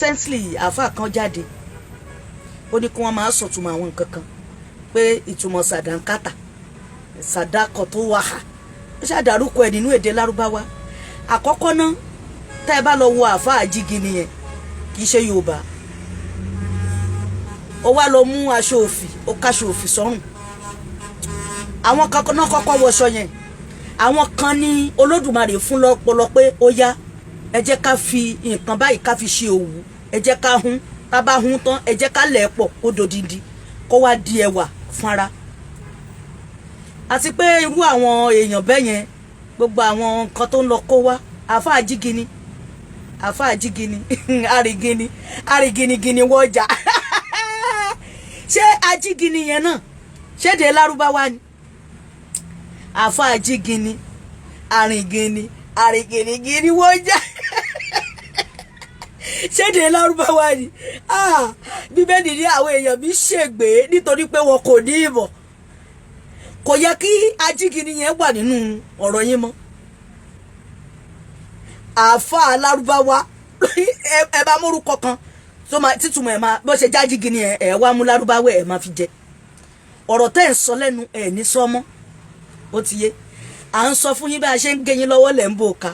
Recently, àáfàá kan jáde, ó ní kí wọ́n máa sọ̀túnmọ̀ àwọn nǹkan kan, pé ìtumọ̀ sàdánkátà, sàdákọ̀ tó wà á, ó ṣàdárúkọ ẹ̀ nínú èdè Lárúbáwá. Àkọ́kọ́ náà, tẹ́ ẹ bá lọ wo àáfàá jígini yẹn, kì í ṣe Yorùbá. Ó wá lọ mú aṣọ òfì, ó káṣọ òfì sọ́rùn. Àwọn kan náà kọ́kọ́ wọṣọ yẹn. Àwọn kan ní Olódùmarè fún lọ́pọlọ pé ó yá, ẹ jẹ́ ká fi nǹkan báyìí, ká fi ṣe òwú, ẹ jẹ́ ká hún, tá bá hún tán, ẹ jẹ́ ká lẹ̀ pọ̀ kó dodindi, kó wá di ẹwà fúnra. Àti pé irú àwọn èèyàn bẹ́ẹ̀ yẹn, gbogbo àwọn nǹkan tó ń lọ kó wá, àáfàá jígini, àáfàá jígini, àrìgini, àrìginigini wọ́jà. Ṣé ajígini yẹn náà, ṣéde Lárúbáwá ni? Àáfàá jígini, àrìngini, àrìginigini wọ́jà, ṣéde Lárúbáwá ni? Bíbélì ní àwọn èèyàn mi ṣègbè nítorí pé wọn kò ní ìmọ̀. Kò yẹ kí ajígini yẹn wà nínú ọ̀rọ̀ yín mọ́. Àáfàá Lárúbáwá, ẹ bá mórúkọ kan tó máa títúmọ̀ ẹ̀, máa bó ṣe jájígini ẹ̀, ẹ̀ wá mú Lárúbáwá, ẹ̀ máa fi jẹ ọ̀rọ̀ tẹ́ ẹ̀ ń sọ lẹ́nu ẹ̀ ní sọ́mọ́. Ó ti yé, à ń sọ fún yín, bí a ṣe ń gé yín lọ́wọ́ lẹ̀ ń bò ká.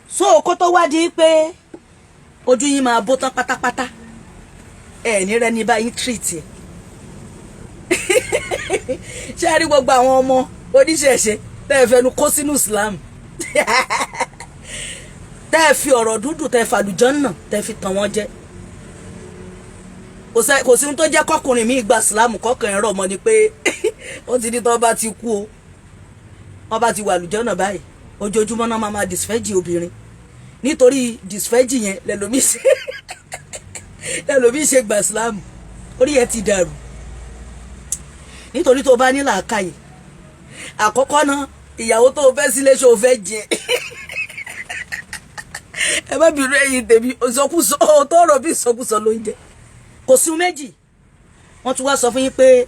So kó tó wá di pé ojú yín máa bó tán pátápátá, ẹ̀ ní rẹ́ni báyìí treat ẹ̀. Ṣé ẹ rí gbogbo àwọn ọmọ oníṣẹ̀ṣe tẹ́ ẹ fẹnu kó sínú Islam, tẹ́ ẹ fi ọ̀rọ̀ dúdú, tẹ́ ẹ fàlùjọ́nà, tẹ́ ẹ fi tàn wọ́n jẹ? Kò sí ohun tó jẹ́ kọkùnrin mi gba Islam kọkàn ẹ̀rọ ọmọ ni pé ó ti ní tọ́ bá ti kú o, wọ́n bá ti wà lùjọ́nà báyìí, ojoojúmọ́ náà máa disfẹ́jì obìnrin. Nítorí disfẹ́jì yẹn lẹ́lòmí ṣe gba Islam. Orí ẹ ti dàrú, nítorí tó bá ní làákàyè, àkọ́kọ́ náà, ìyàwó tó fẹ́ sílé, ṣó fẹ́ jẹ? Ẹ má bínú, ẹ̀yin tèmi, ìsọkúsọ tọrọ bí ìsọkúsọ ló ń jẹ, kò sí méjì. Wọ́n tún wá sọ fún yín pé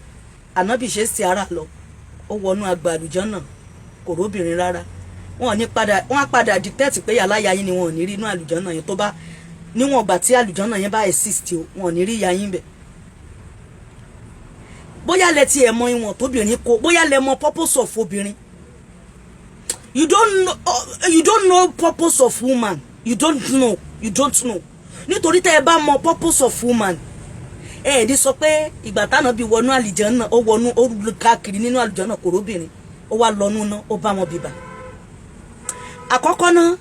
ànábì ṣe sí ara lọ, ó wọnú àgbà àlùjànnà, kò róbìnrin rárá. Wọn ò ní padà, wọn á padà dictate pé yàrá ya yín ni wọn ò ní rí inú àlùjànnà yẹn. Tó bá níwọ̀n ìgbà tí àlùjànnà yẹn bá exist o, wọn ò ní rí ìyá yín bẹ̀. Bóyá lẹ tiẹ̀ mọ ìwọ̀n tóbìnrin kó, bóyá lẹ mọ purpose of obìnrin. You don't know, you don't know purpose of woman. You don't know, you don't know. Nítorí tẹ́ ẹ bá mọ purpose of woman, ẹ ẹ̀ ní sọ pé ìgbà táwọn bí wọnú àlìjànnà, ó wọnú, ó káàkiri nínú àlìjànnà, kò róbìnrin, ó wá lọ́nú ná, ó bá wọn bíbà. Àkọ́kọ́ náà,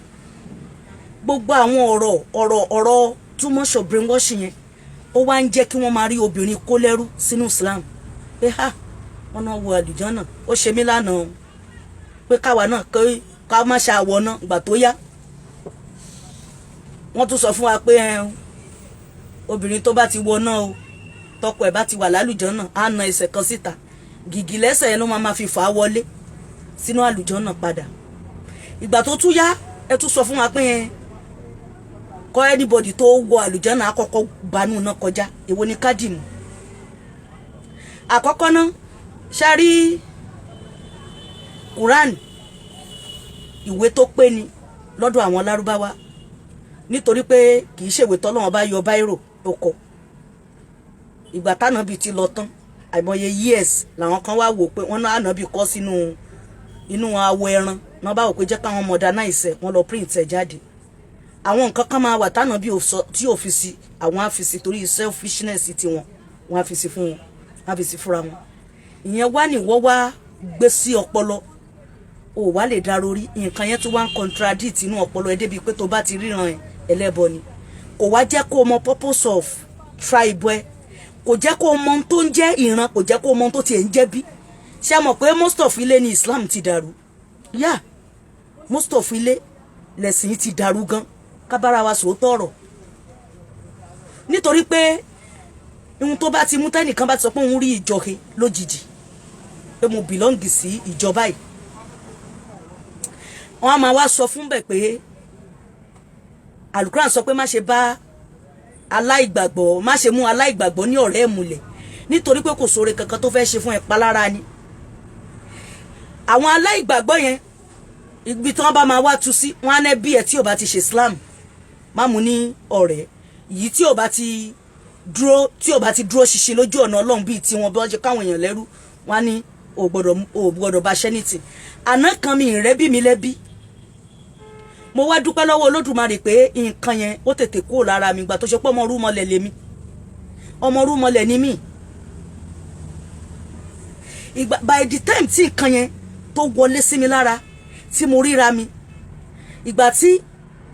gbogbo àwọn ọ̀rọ̀ ọ̀rọ̀ ọ̀rọ̀ too much of brainwashing yẹn, ó wá ń jẹ́ kí wọ́n máa rí obìnrin kó lẹ́rú sínú Islam, pé ha, wọn náà wọ àlùjànnà, ó ṣe mí lánàá pé káwa náà ká má ṣe àwọ̀ náà. Ìgbà tó yá, wọ́n tún sọ fún wa pé obìnrin tó bá ti wọ náà o, tọkọ ẹ̀ bá ti wà lálùjànnà, á na ẹsẹ̀ kan síta, gìgì lẹ́sẹ̀ yẹn ló máa fi fà á wọlé sínú àlùjànnà padà. Ìgbà tó tún yá, ẹ tún sọ fún wa pé kọ́ anybody tó wọ àlùjànnà, àkọ́kọ́ gbanú náà kọjá. Èwo ni kádìmù? Àkọ́kọ́ náà, ṣe rí Quran, ìwé tó pé ni lọ́dọ̀ àwọn Lárúbáwá, nítorí pé kì í ṣèwé tọ́lọ́wọ́n bá yọ báírò tó kọ. Ìgbà tánàbì ti lọ tán, àìmọye years, làwọn kan wá wò pé wọ́n náà ànábì kọ́ sínú inú awọ ẹran náà, bá wò pé jẹ́ káwọn modernize ẹ̀, wọ́n lọ print ẹ̀ jáde. Àwọn nǹkan kan máa wà tánàbì tí ò fi sí, àwọn á fi sí torí selfishness tiwọn. Wọ́n á fi sí fún wọn, wọ́n á fi sí fúnra wọn. Ìyẹn wá ní wọ́n wá gbé sí ọpọlọ, o wá lè dá lórí nǹkan yẹn tó wá ń contradict inú ọpọlọ ẹ, débi pé tó bá ti ríran ẹ, ẹlẹ́bọ ni. Kò wá jẹ́ kó o mọ purpose of tribe ẹ, kò jẹ́ kó o mọ ohun tó ń jẹ́ ìran, kò jẹ́ kó o mọ ohun tó tiẹ̀ ń jẹ́ bí. Ṣé mọ̀ pé most of ilé ní Islam ti dàrú? Yeah, most of ilé lẹ̀sìn ti dàrú gan, kábàárà wa sòótọ́ ọ̀rọ̀. Nítorí pé ohun tó bá ti mú tẹ́nìkan bá ti sọ pé òun rí ìjọhe lójijì, pé mo belong sí ìjọba yìí, wọ́n á máa wá sọ fún bẹ̀ pé Alukuran sọ pé má ṣe bá aláìgbàgbọ́, má ṣe mú aláìgbàgbọ́ ní ọ̀rẹ́ ìmùlẹ̀, nítorí pé kò sóore kankan tó fẹ́ ṣe fún ẹ, palára ni. Àwọn aláìgbàgbọ́ yẹn, ibi tí wọ́n bá máa wá tu sí, wọ́n á ní bí ẹ tí ò bá ti ṣe Islam, má mú ní ọ̀rẹ́. Yìí tí ò bá ti dúró, tí ò bá ti dúró ṣinṣin lójú ọ̀nà Ọlọ́run bíi tiwọn, bí wọ́n ṣe káwọn èèyàn lẹ́rú, wọ́n á ní ò gbọ́dọ̀ bá ṣẹ́ nìtì. Àná kan mi ìrẹ́bí mi lẹ́bí, mo wá dúpẹ́ lọ́wọ́ Olódùmarè pé nǹkan yẹn ó tètè kúrò lára mi. Gbà tó ṣe pé ọmọ rúmọlẹ̀ lèmi, ọmọ rúmọlẹ̀ ni mí. Ìgbà, by the time tí nǹkan yẹn tó wọlé sí mi lára, tí mo ríra mi, ìgbà tí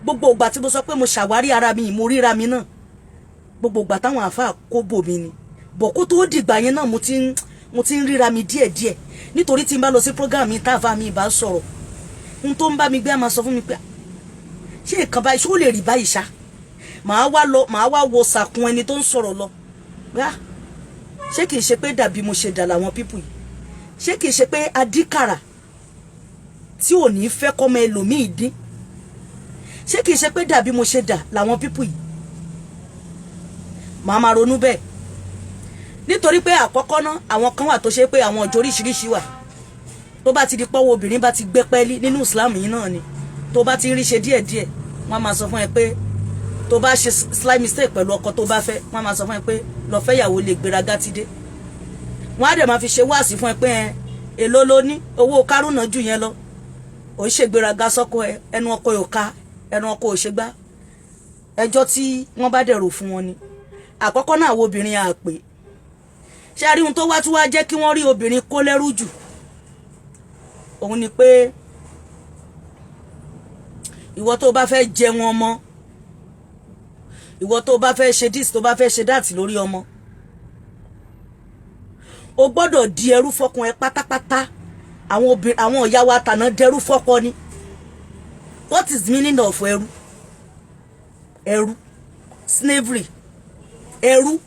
gbogbo ìgbà tí mo sọ pé mo ṣàwárí ara mi, mo ríra mi náà, gbogbo ìgbà táwọn àáfàá kó bò mí ni bọ̀. Kó tó dìgbà yẹn náà, mo ti ń ríra mi díẹ̀díẹ̀, nítorí tí n bá lọ sí program mi, táàfà mi bá sọ̀rọ̀, n tó ń bá mi gbé, a máa sọ fún mi pé, ṣé nǹkan báyìí, ṣé ó lè rí báyìí ṣá? Màá wá lọ, màá wá wo sàkún ẹni tó ń sọ̀rọ̀ lọ gbá, ṣé kìí ṣe pé dàbí mo ṣe dà làwọn people yìí? Ṣé kìí ṣe pé adíkàrà tí ò ní fẹ́ kọ́mọ ẹlòmíì dín? Ṣé kìí ṣe pé dàbí mo ṣe dà làwọn people yìí? Màá máa ronú bẹ́ẹ̀, nítorí pé àkọ́kọ́ ná, àwọn kan wà tó ṣe pé àwọn ọjọ́ oríṣiríṣi wà. Tó bá ti di pọ́wọ́ obìnrin bá ti gbé pẹ́ẹ́lí nínú Islam yìí náà ni, tó bá ti ń rí ṣe díẹ̀díẹ̀, wọ́n á máa sọ fún ẹ pé tó bá ṣe slight mistake pẹ̀lú ọkọ tó bá fẹ́, wọ́n á máa sọ fún ẹ pé lọ fẹ́ ìyàwó lè gbéraga ti dé. Wọ́n á dẹ̀ máa fi ṣe wáàsí fún ẹ pé ẹ èló ló ní owó kárùnà jù yẹn lọ, ò ń ṣègbéraga sọ́kọ ẹ, ẹnu ọkọ yóò ká, ẹnu ọkọ ò ṣe gbá. Ẹjọ́ tí wọ́n bá dẹ̀rò fún wọn ni. Àkọ́kọ́ náà, àwọn obìnrin àpè ṣé a rí ohun tó wá tí wá jẹ́ kí wọ́n rí obìnrin kó lẹ́rú jù, òun ni pé ìwọ tó bá fẹ́ jẹun ọmọ, ìwọ tó bá fẹ́ ṣe this, tó bá fẹ́ ṣe that lórí ọmọ, o gbọ́dọ̀ di ẹrú fọ́kùn ẹ pátápátá. Àwọn obìnrin, àwọn ìyá wa tàná dẹrú fọ́kọ ni. What is the meaning of ẹrú? Ẹrú, slavery, ẹrú.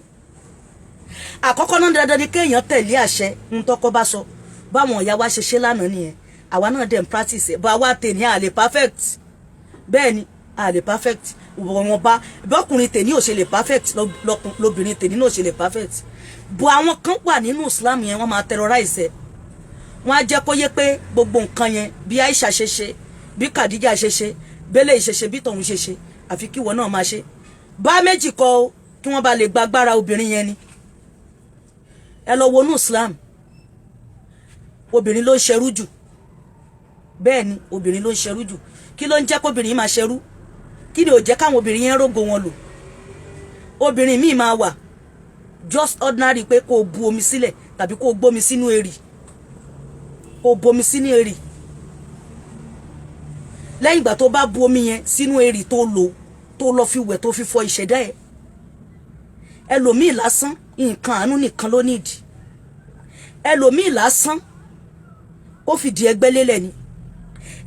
Àkọ́kọ́ náà, dandan ni kéèyàn tẹ̀lé àṣẹ ń tọ́kọ bá sọ. Báwọn ìyá wa ṣe ṣe lánàá nìyẹn. Àwa náà dẹ̀ ń practice ẹ̀ bá wa tè ní àlè perfect. Bẹ́ẹ̀ ni, àlè perfect. Wọn bá bọ́kùnrin tèní ò ṣe lè perfect, lóbìnrin tèní náà ò ṣe lè perfect. Bọ̀ àwọn kan wà nínú Islam yẹn, wọ́n máa terrorize ẹ̀. Wọ́n á jẹ́ kó yé pé gbogbo nǹkan yẹn, bí Aisha ṣe ṣe, bí Khadija ṣe ṣe, bẹ́lẹ̀ ṣe ṣe, bí tọ̀hún ṣe ṣe, àfi kí ìwọ náà máa ṣe. Bá méjì kọ́ o, kí wọ́n bá lè gba agbára obìnrin yẹn ni. Ẹ lọ wọnú Islam, obìnrin ló ń ṣerú jù. Bẹ́ẹ̀ ni, obìnrin ló ń ṣerú jù. Kí ló ń jẹ́ kóbìnrin máa ṣerú? Kí ni ò jẹ́ káwọn obìnrin yẹn rógo wọn lò? Obìnrin míì máa wà, just ordinary pé kó o bu omi sílẹ̀ tàbí kó o gbómi sínú èrì, kó o bomi sínú èrì. Lẹ́yìn ìgbà tó bá bu omi yẹn sínú èrì, tó lò, tó lọ fi wẹ̀, tó fi fọ ìṣẹ̀dá ẹ̀, ẹlòmíì lásán, nǹkan àánú nìkan ló nídìí. Ẹlòmíì lásán, kó fìdí ẹgbẹ́ lélẹ̀ ni.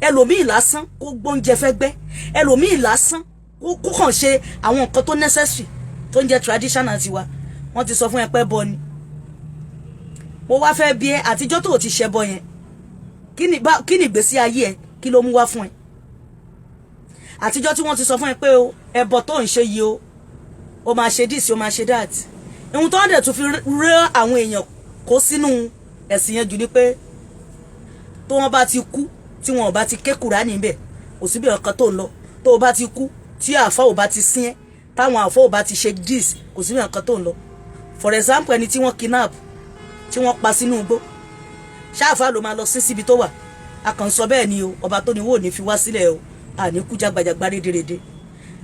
Ẹlòmíì lásán, kó gbóúnjẹ fẹ́gbẹ́. Ẹlòmíì lásán, kó kàn ṣe àwọn nǹkan tó necessary, tó ń jẹ́ traditional tiwa, wọ́n ti sọ fún ẹ pé bọ ni. Mo wá fẹ́ bí ẹ, àtijọ́ tó o ti ṣẹbọ yẹn, kí ni ìgbésí ayé ẹ? Kí ló mú wá fún ẹ? Àtijọ́ tí wọ́n ti sọ fún ẹ pé o ẹbọ tó ń ṣe yìí o, o máa ṣe this, o máa ṣe that. Ohun tó ń dẹ̀ tún fi rẹ́ àwọn èèyàn kó sínú ẹ̀sìn yẹn jù ni pé tó wọ́n bá ti kú, tí wọn ò bá ti ké Kùránì níbẹ̀, kò síbi ọ̀kan tó ń lọ. Tó o bá ti kú, tí àáfà ò bá ti sín ẹ́, táwọn àáfà ò bá ti ṣe this, kò síbi ọ̀kan tó ń lọ. For example, ẹni tí wọ́n kidnap, tí wọ́n pa sínú igbó, ṣáàfà ló máa lọ sí síbi tó wà? A kàn sọ bẹ́ẹ̀ ni o. Ọba tó ní wò ní fi wá sílẹ̀ o, àní kú jágbajàgba rédèrèdè.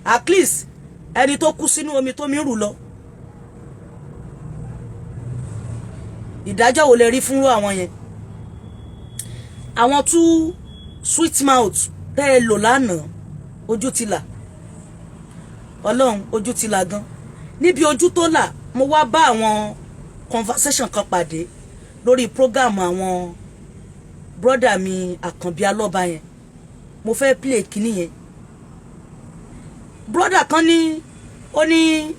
At least ẹni tó kú sínú omi tó mi rù lọ, ìdájọ́ wo lè rí fúnrú àwọn yẹn? Àwọn tú sweet mouth tẹ́ ẹ lò lánàá, ojú ti là. Ọlọ́run, ojú ti là gan. Níbi ojú tó là, mo wá bá àwọn conversation kan pàdé lórí program àwọn brother mi Àkànbí Alọ́ba yẹn. Mo fẹ́ play kíní yẹn. Brother kan ní, ó ní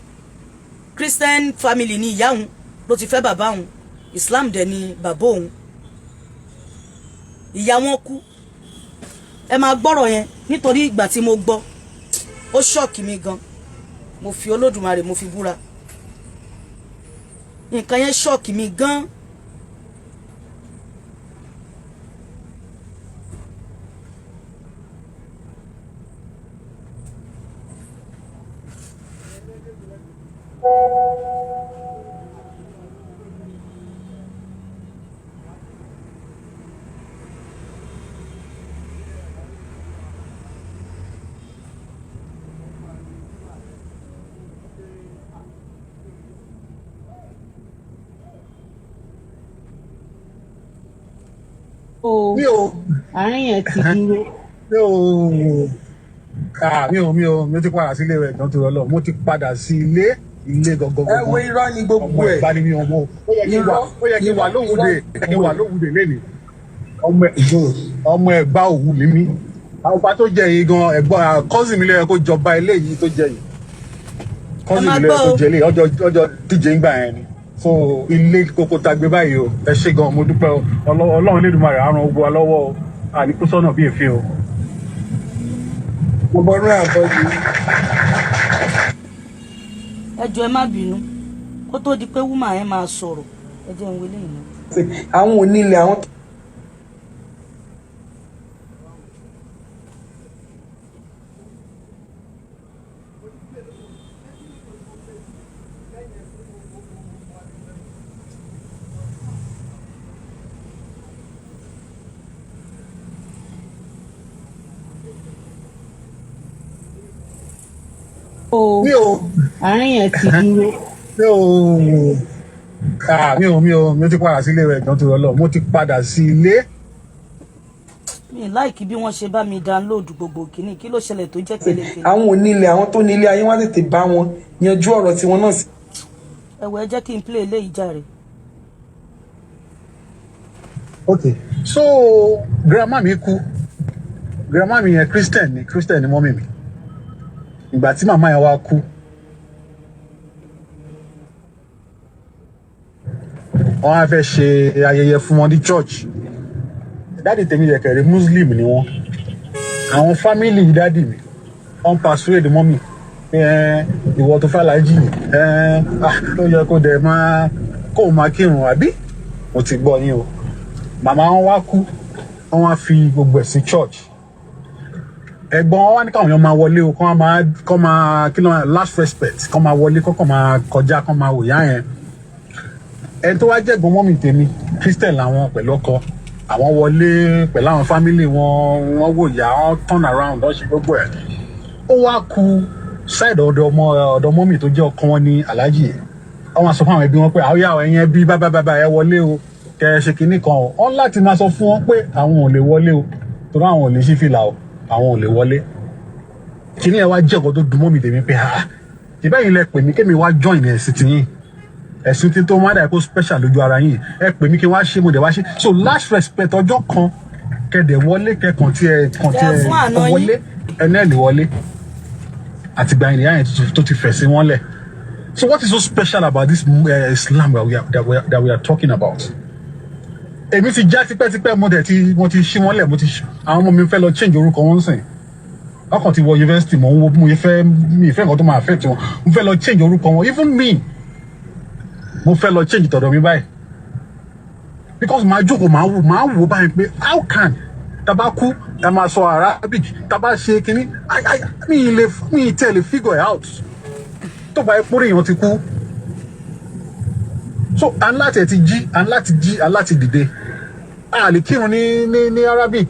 Christian family ní ìyá òun ló ti fẹ́ bàbá òun, Islam dẹ̀ ni bàbá òun. Ìyá wọn kú. Ẹ máa gbọ́rọ̀ yẹn, nítorí ìgbà tí mo gbọ́, ó shock mi gan. Mo fi Olódùmarè, mo fi búra, nǹkan yẹn shock mi gan. O Mi ò àárín yẹn ti dúró. Mi ò ah, mi ò ti padà sílé rẹ̀ gan tó lọ. Mo ti padà sí ilé, ilé gangan Ẹ wo, gangan. irọ́ ni gbogbo Ọmọ ẹ̀. Ẹ̀gbá ni mi, ọmọ ó yẹ kí n wà, Irọ́, ó yẹ kí n wà irọ́, lówùdè, irọ́. Yẹ kí n wà lówùdè lẹ́nìí. Ọmọ Ẹ̀gbá Òwu ni mí. Àwọn ọba tó jẹ yìí gan, ẹ̀gbọ́n cousin mi ló yẹ kó jọba eléyìí tó jẹ yìí. Ẹ Cousin máa mi ló yẹ gbọ́ kó o. jẹ eléyìí. Ọjọ́ díje ń gbà yẹn ni. So ilé kókó tá a gbé báyìí o. Ẹ ṣé gan, mo dúpẹ́ o. Ọlọ́run Elédùmarè á ràn gbogbo wa lọ́wọ́ o. Àní kú sọ́nà bí èéfín o. Mo bọ́nú àbọ̀dù. Ẹ jọ̀ọ́, ẹ má bínú. Kó tó di pé woman yẹn máa sọ̀rọ̀, ẹ jẹ́ n wọlé yìí náà. Àwọn onílẹ̀ àwọn O Mi ò àárín yẹn ti dúró. Mi ò ah, mi ò ti padà sílé rẹ̀ gan tó lọ. Mo ti padà sí ilé. Mi like bí wọ́n ṣe bá mi download gbogbo kìíní. Kí ló ṣẹlẹ̀ tó jẹ́ kélekèle? Àwọn onílẹ̀, àwọn tó nílé ayé, wọ́n á tètè bá wọn yanjú ọ̀rọ̀ tiwọn náà sí. Ẹ wò, ẹ jẹ́ kí n play eléyìí jàre. Ok, so grandma mi kú. Grandma mi yẹn, Christian ni, Christian ni mummy mi. Ìgbà tí màmá yẹn wá kú, wọ́n á fẹ́ ṣe ayẹyẹ fún wọn ní church. Daddy tèmi yẹ̀kẹ̀rẹ̀, Muslim ni wọ́n. Àwọn family daddy mi, wọ́n persuade mummy pé ẹ ìwọ tó fẹ́ lájì ẹ, ah, ó yẹ kó dẹ̀ máa kó máa kírun àbí. Mo ti gbọ́ yín o. Màmá wọn wá kú, wọ́n wá fi gbogbo ẹ̀ sí church. Ẹ̀gbọ́n wọn wá ní káwọn èèyàn máa wọlé o, kọ́ máa kí ló last respect, kọ́ máa wọlé, kọ́ máa kọjá, kọ́ máa wòyá yẹn. Ẹni tó wá jẹ́ ẹ̀gbọ́n mummy tèmi, Christian làwọn pẹ̀lú ọkọ àwọn, wọlé pẹ̀lú àwọn family wọn, wọ́n wò yá, wọ́n turn around, wọ́n ṣe gbogbo ẹ̀. Ó wá ku side ọ̀dọ̀ ọmọ ọ̀dọ̀ mummy tó jẹ́ ọkọ wọn ní aláàjì. Wọ́n máa sọ fún àwọn ẹbí wọn pé àwọn yà ẹ̀yìn ẹbí bá bá bá ẹ wọlé o, kẹ ẹ ṣe kinní kan o. Wọ́n láti máa sọ fún wọn pé àwọn ò lè wọlé o, torí àwọn ò lè ṣí fìlà o, àwọn ò lè wọlé. Kinní ẹ wá jẹ́ ọ̀kan tó dùn mummy tèmi pé, ah, ìbẹ́yìn lẹ pè mí kémi wá join ẹ̀sìn tiyín, ẹ̀sìn tí tó má dà kó special lójú ara yín. Ẹ pè mí kí wá ṣe, mo dẹ̀ wá ṣe. So last respect ọjọ́ kan, kẹ̀dẹ̀ wọlé, kẹkàn tí ẹ kàn tí Ẹ ẹ fún àna yín. wọlé, ẹ náà lè wọlé. Àtìgbà yẹn nìyá yẹn tó ti fẹ̀ sí wọn lẹ̀. So what is so special about this Islam that we are talking about? Èmi ti já tipẹ́tipẹ́, mo dẹ̀ ti mo ti ṣí wọn lẹ̀, mo ti ṣí. Àwọn ọmọ mi fẹ́ lọ change orúkọ wọn sìn, ọkàn ti wọ yunifásitì. Mò ń wo bí mo fẹ́, mi ìfẹ́ nǹkan tó máa affect wọn. Mo fẹ́ lọ change orúkọ wọn. Even me, mo fẹ́ lọ change tọ̀dọ̀ mi báyìí, because màá jókòó, màá wò báyìí pé how can taba kú, ta máa sọ Arabic, taba ṣe kínní? Mi ì lè, mi ì tẹ̀ lè figure it out tó bá yẹ kórè èèyàn ti kú. So à ń láti ẹ̀ ti jí, à ń láti jí, à ń láti dìde. A lè kírun ní Arabic.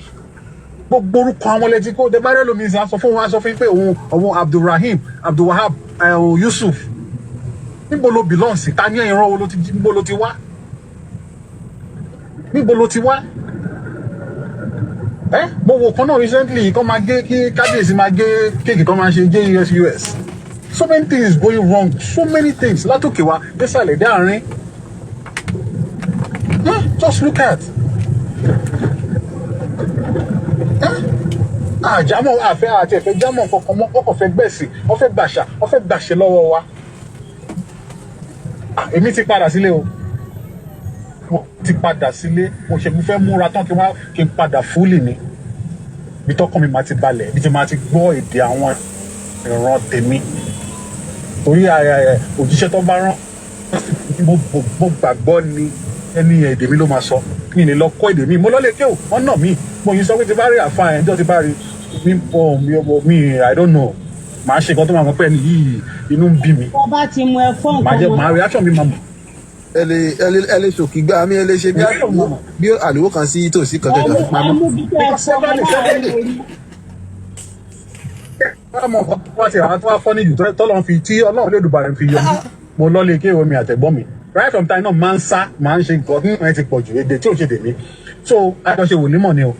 Gbogbo orúkọ àwọn lẹ́tí kó dẹ́bàrẹ́ lómi ṣe aṣọ fún wọn, aṣọ fún yín pé òun Abdulrahim, Abdulwahab, Yusuf. Níbo ló belong sí? Ta ní ìran wo ló ti? Níbo ló ti wá? Níbo ló ti wá? Ẹ mo wò kan náà recently, kọ́ máa gé, kí kábíyèsí máa gé cake, kọ́ máa ṣe JUSUS. So many things going wrong, so many things, látòkè wá désàlẹ̀ dé àárín. Just look at àjámọ̀ àfẹ́ àti ẹ̀fẹ́ jámọ̀ kankan mọ́. Wọ́n kàn fẹ́ gbẹ̀sìn, wọ́n fẹ́ gbàṣà, wọ́n fẹ́ gbàṣẹ lọ́wọ́ wa. Ah, èmi ti padà sílé o, mo ti padà sílé. Mo ṣe, mo fẹ́ múra tán kí wọ́n kí n padà fully ni, bí tọkàn mi máa ti balẹ̀, bí ti máa ti gbọ́ èdè àwọn ìran tèmi, torí òjíṣẹ́ tó bá rán, mo gbàgbọ́ ni ẹni èdè mi ló máa sọ. Mi ní lọ kọ́ èdè mi, mo lọ lè ké o, wọ́n nà mí. Mo yìí sọ pé ti bá rí àfa ẹ̀ ẹjọ́ ti bá rí mi mi, I don't know. Màá ṣe nǹkan tó máa mọ̀ pé ẹni yìí, inú ń bí mi. Wọ́n bá ti mú ẹ fọ́ Màá nǹkan jẹ́ mọ́. màá reaction mi máa mọ̀. Ẹ lè ṣòkì gbá mi, ẹ lè ṣe bí àlùwò, bí àlùwò kan sí tòsí kan tẹ̀ fi Ẹ pamọ́. mú bí kẹ́ ẹ fọ́ ọmọ láàrin orí. Ọmọ nǹkan tó wá ti àwọn tó wá fọ́ ní jù tọ́lọ́run fi tí Ọlọ́run lè dùbàrẹ̀ fi yọ mí. Mo lọ lé kéwòn mi àtẹ̀gbọ́n mi right from time náà, máa ń sá, máa ń ṣe nǹkan nínú ẹ ti pọ̀ jù, èdè tí ò ṣe tèmi. So àjọṣe wòlímọ̀ ni o,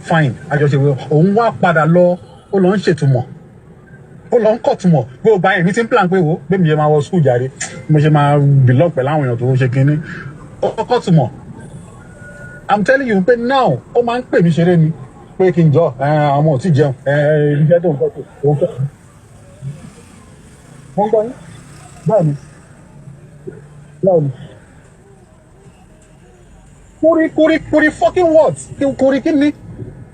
fine, àjọṣe wòlímọ̀. Òun wá padà lọ, ó lọ ń ṣètùmọ̀, ó lọ ń kọ̀tùmọ̀. Gbogbo àyè mi ti ń plan pé wo bẹ́ẹ̀ mi ṣe máa wọ school jáde, mo ṣe máa belong pẹ̀lú àwọn èèyàn tó ń ṣe kínní. Ó kọ̀tùmọ̀. I'm telling you pé now, ó máa ń pè mí ṣeré ni pé kí n jọ àwọn ò tí jẹun, iṣẹ́ tó ń kọ́ tó òun fẹ́. Mo ń gbọ́ yín. Bẹ́ẹ̀ni, bẹ́ẹ̀ni. Kúrí kúrí kúrí fucking what? Kúrí kí ni?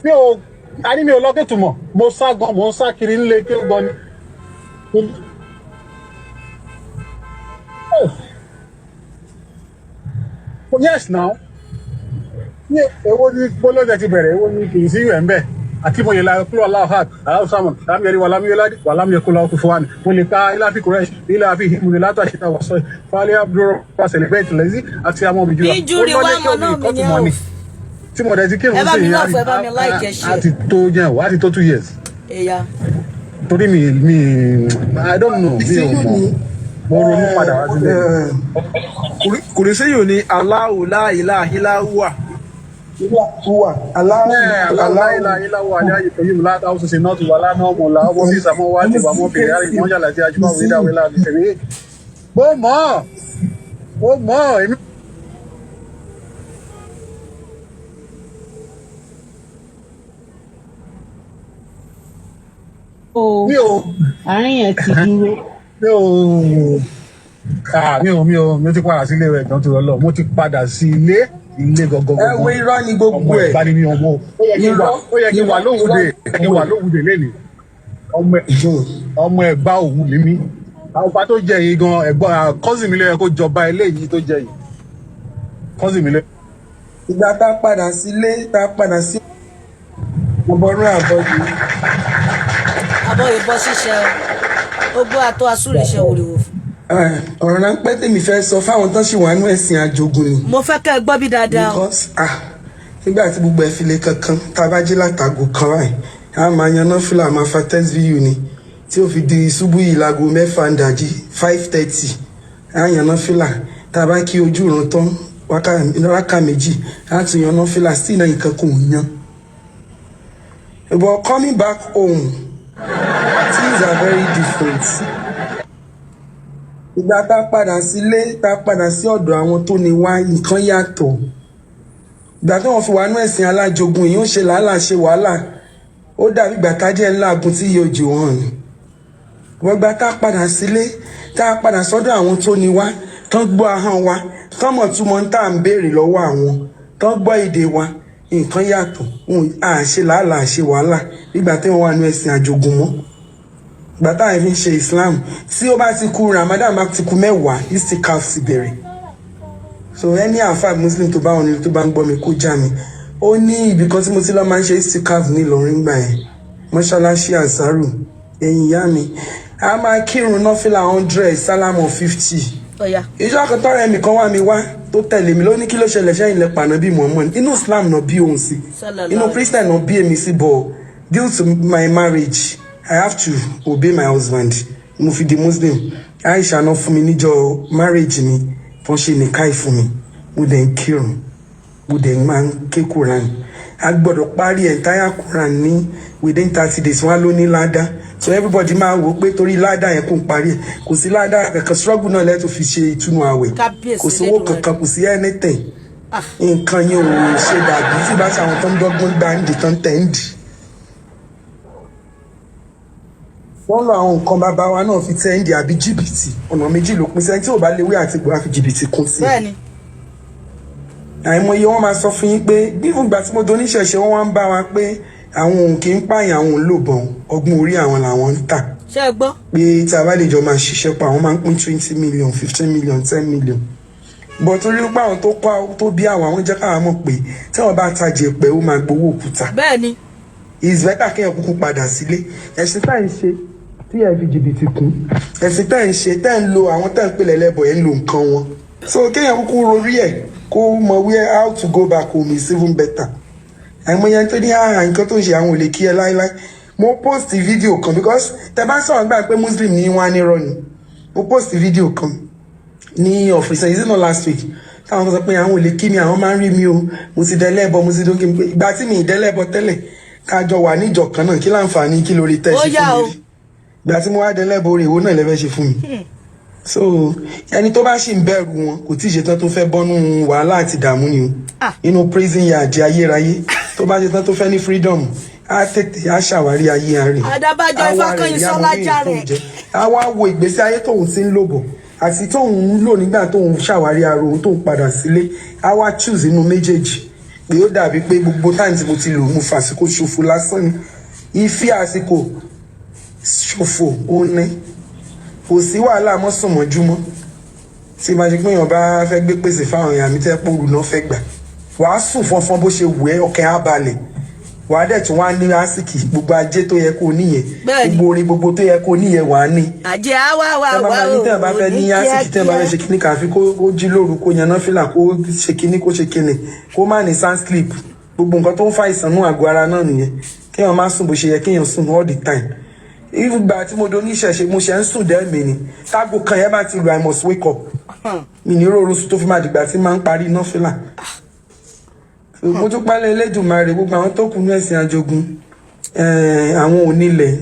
Mi ò a ní mi ò lọ́kẹ́ tùmọ̀. Mo sá gan, mo ń sá kiri ńlé kí ó gan ni. Oh. Yes now. Ní èwo ní gbólóńjẹ ti bẹ̀rẹ̀, èwo ní kì í sí ìwẹ̀ ń bẹ̀. Àti mo lè la kúrò Allahu ahad, Allahu samad, lam yalid wa lam yulad wa lam yakul lahu kufuwan. Mo lè ka ilá fi Quraysh, ilá fi himu látà ṣe ta wàsọ. Fálẹ́ Abdul celebrate lẹ́sí àti àmọ́ òbí jùlọ. Injury wa mọ̀ náà mi ní ẹ̀ o. Tí mo dẹ̀ ti kírun Ẹ bá sí mi i, love, ẹ bá mi like, ẹ share. á ti tó jẹ́ o, á ti tó 2 years. Ẹ̀yà. Torí mi, I don't know, mi ò mọ̀. Mo ronú padà wá sílé. Kùrìsíyù ni Allahu la ilaha illa huwa. Wà aláwọ̀ aláwọ̀. Aláwọ̀ aláyè tó yìí látà ó sì náà ti wà lánàá ọmọ làwọn bí ìsàmọ́ wá ti wà mọ́ fèrè àrí mọ́jà láti ajúmọ̀ wíńdà wíńdà ní fèrè. Mo mọ̀, mo mọ̀ èmi. O Mi ò àárín yẹn ti dúró. Mi ò ah mi ò ti padà sí ilé rẹ̀ gan tó lọ. Mo ti padà sí ilé ilé gangan. Ẹ wo, irọ́ ni gbogbo Ọmọ ẹ̀. Ẹ̀gbá ni mi, ọmọ ó yẹ kí n wà, ó yẹ kí n wà lówùdè, kí n wà lówùdè lẹ́nìí. Ọmọ Ẹ̀gbá Òwu ni mí. Ọba tó jẹ yìí gan, ẹ̀gbọ́n cousin mi ló yẹ kó jọba eléyìí tó jẹ yìí, cousin mi ló. Ìgbà tá a padà sílé, tá a padà sí ọbọrún àbọ̀dù. Abọ́ ìbọn ṣíṣe o, ó gbọ́ àtọ́ asúrè ṣe wòlíwò fún. Ọ̀rọ̀ ráńpẹ́ tèmi fẹ́ sọ fáwọn tó ṣì wà nú ẹ̀sìn àjogún ni. Mo fẹ́ kẹ́ ẹ gbọ́ bí dáadáa o. Because ah, nígbà tí gbogbo ẹ̀ fi le kankan, tá a bá jí látago kan báyìí, a máa yan náfìlà, a máa fa tẹ́síbíyù ni tí ó fi di ṣubú yìí láago 6 ìdájí, 5:30, a yan náfìlà. Tá a bá kí ojú ìrun tán, rákà 2, a tún yan náfìlà sí iná, nǹkan kò yan. But coming back home, things are very different. Ìgbà tá a padà sílé, tá a padà sí ọ̀dọ̀ àwọn tó ní wá, nǹkan yàtọ̀. Ìgbà tí wọ́n fi wà nú ẹ̀sìn alájogun yìí, ó ṣe làálàá, ṣe wàhálà, ó dàbí ìgbà tájẹ́ ńlá agun tí yóò jù wọ́n ni. Wọ́n gbà tá a padà sílé, tá a padà sọ́dọ̀ àwọn tó ní wá, tán gbọ́ ahọ́n wa, tán mọ̀ túmọ̀ ń tà ń béèrè lọ́wọ́ àwọn, tán gbọ́ èdè wa, nǹkan yàtọ̀. À ṣe làálàá, ṣe wàhálà nígbà tí wọ́n wà nú ẹ̀sìn àjogun mọ́. Ìgbà táwọn fi ń ṣe Islam, tí ó bá ti kú Ramadan, bá ti kú 10, istikaf ti bẹ̀rẹ̀. So ẹni àáfàá Muslim tó bá wọn nílùú tó bá ń gbọ́ mi, kó já mi. Ó ní ibì kan tí mo ti lọ máa ń ṣe istikaf ní Ìlọrin gbà yẹn, mọ́ṣáláṣí Ansaru. Ẹ̀yìn ìyá mi, a máa kírun nọ́fìlà 100, sálámù 50. Ọ̀yà. Ìjọ kan tọrọ ẹnì kan wá mi wá tó tẹ̀lé mi ló ní, kí ló ṣẹlẹ̀ sẹ́yìn lẹ pàná bí Muhammad? Inú Islam náà bí òun sí, Sallallahu inú Christian náà bí èmi sí, but due to my marriage, I have to obey my husband. Mo fi di Muslim. Aisha náà fún mi níjọ́ marriage mi tó ń ṣe nìkáì fún mi. Mo dẹ̀ ń kírun, mo dẹ̀ máa ń ké Quran. A gbọ́dọ̀ parí entire Quran ní within 30 days. Wọn á ló ní ládá, so everybody máa wò ó pé torí ládá yẹn kò ń parí ẹ̀. Kò sí ládá kankan. Struggle náà lẹ́tọ̀ fi ṣe ìtúnu àwẹ̀. Kábíyèsí Kò sówó Elédùmarè. kankan, kò sí anything. Ah. Nǹkan yẹn ò ṣe dàbí tí bá ṣe àwọn tó ń dọ́gbọ́n gbáǹdì tó ń tẹ̀ ń dì. Wọ́n lọ àwọn nǹkan bàbá wa náà fi tẹ́ ń dì àbí jìbìtì. Ọ̀nà méjì ló pín sí. Ẹni tí ò bá léwé àti gbò á fi jìbìtì kún sí i. Bẹ́ẹ̀ni. Àìmọye wọn máa sọ fún yín pé bí fúngbà tí mo do oníṣẹ̀ṣe, wọn wá ń bá wa pé àwọn òun kì í pààyàn, àwọn òun lò bọ̀n, ọgbọ́n orí àwọn làwọn ń tà, Ṣé ẹ gbọ́? pé tí a bá lè jọ máa ṣiṣẹ́ pa, àwọn máa ń pín 20 million, 15 million, 10 million. Bọ̀ torí pé àwọn tó kọ́ tó bí àwọn jẹ́ káwọn mọ̀ pé tí wọ́n bá tajà ẹ̀pẹ́, ó máa gbowó òkúta. Bẹ́ẹ̀ni. It's better kéèyàn kúkú padà sílé. Ẹ̀sìn tá à ń ṣe Tí ẹ fi jìbìtì kún ẹ̀sìn tẹ́ ń ṣe, tẹ́ ń lo àwọn tẹ́ ń pè lẹ́lẹ́bọ̀, ẹ̀ ń lo nǹkan wọn. So kéèyàn kúkú rorí ẹ̀, kó mọ where, how to go back home is even better. Àìmọye tó ní àhà nǹkan tó ń ṣe, àwọn ò lè kí ẹ láéláé. Mo post video kan because tẹ bá sọ̀rọ̀ gbà pé Muslim ní wọ́n á nírọ́ ni. Mo post video kan ní ọ̀fíìsì, is it not last week, táwọn kan sọ pé àwọn ò lè kí mi, àwọn máa ń rí mi o, mo ti dẹ́lẹ́bọ, mo ti dókè. Ìgbà tí mi ì dẹ́lẹ́bọ tẹ́lẹ̀, kájọ wà níjọ kan náà, kí láǹfààní, kí lórí tẹ́ Ó ṣe yá fún o. mi rí? Ìgbà tí mo wá dẹ́lẹ́bọ, orí ìwọ náà lẹ́fẹ́ ṣe fún mi? So ẹni tó bá sì ń bẹ̀rù wọn, kò tí ì ṣetán tó fẹ́ bọ́nú wàhálà àti ìdààmú ni o. Ah. Inú prison yard ayérayé, tó bá ṣetán tó fẹ́ ní freedom, á tètè á ṣàwárí ayé rẹ̀. Àdàbàjọ Á wá rẹ̀ rí Ifákànyìnsọ́lá àwọn jàre. èèyàn tó ń jẹ. Á wá wo ìgbésí ayé tóun ti ń lò bọ̀ àti tóun ń lò nígbà tóun ṣàwárí ara òun, tóun padà sílé. Á wá choose inú méjèèjì pé ó dàbí pé gbogbo time tí mo ti lò, mo fàsìkò ṣòfò lásán ni. Ìfi àsìkò ṣòfò, ó ní kò sí wàhálà mọ́ sùn mọ́júmọ́. Tí bá ṣe pé èèyàn bá fẹ́ gbé pèsè fáwọn èèyàn mi tẹ́ pòrú náà fẹ́ gbà, wàá sùn fọnfọn bó ṣe wù ẹ́, ọkàn á balẹ̀, wàá dẹ̀ tún wá ní àsìkì gbogbo ajé tó yẹ kó o níyẹn. Gbogbo orin gbogbo tó yẹ kó o níyẹn, wàá ní. Àjẹ́ àwa wà Tẹ́ bá wá máa ní o. tẹ́ bá fẹ́ ní àsìkì, tẹ́ bá fẹ́ ṣe kíní, kàfi kó jí lóru, kó yan náfìlà, kó ṣe kíní, kó ṣe kíní, kó má ní sound sleep. Gbogbo nǹkan tó ń fa ìsànú àgọ́ ara náà nìyẹn, kéèyàn má sùn bó ṣe yẹ kéèyàn sùn all the time. Ìgbà tí mo do oníṣẹ̀ṣe, mo ṣe ń sùn dẹ́mi ni. Tágo kan yẹn bá ti lu, I must wake up. Mi ní rọrùn sùn tó fi máa dìgbà tí máa ń parí náfìlà. Mo tún pálẹ̀ Elédùmarè, gbogbo àwọn tó kù ní ẹ̀sìn ajogun, àwọn onílẹ̀,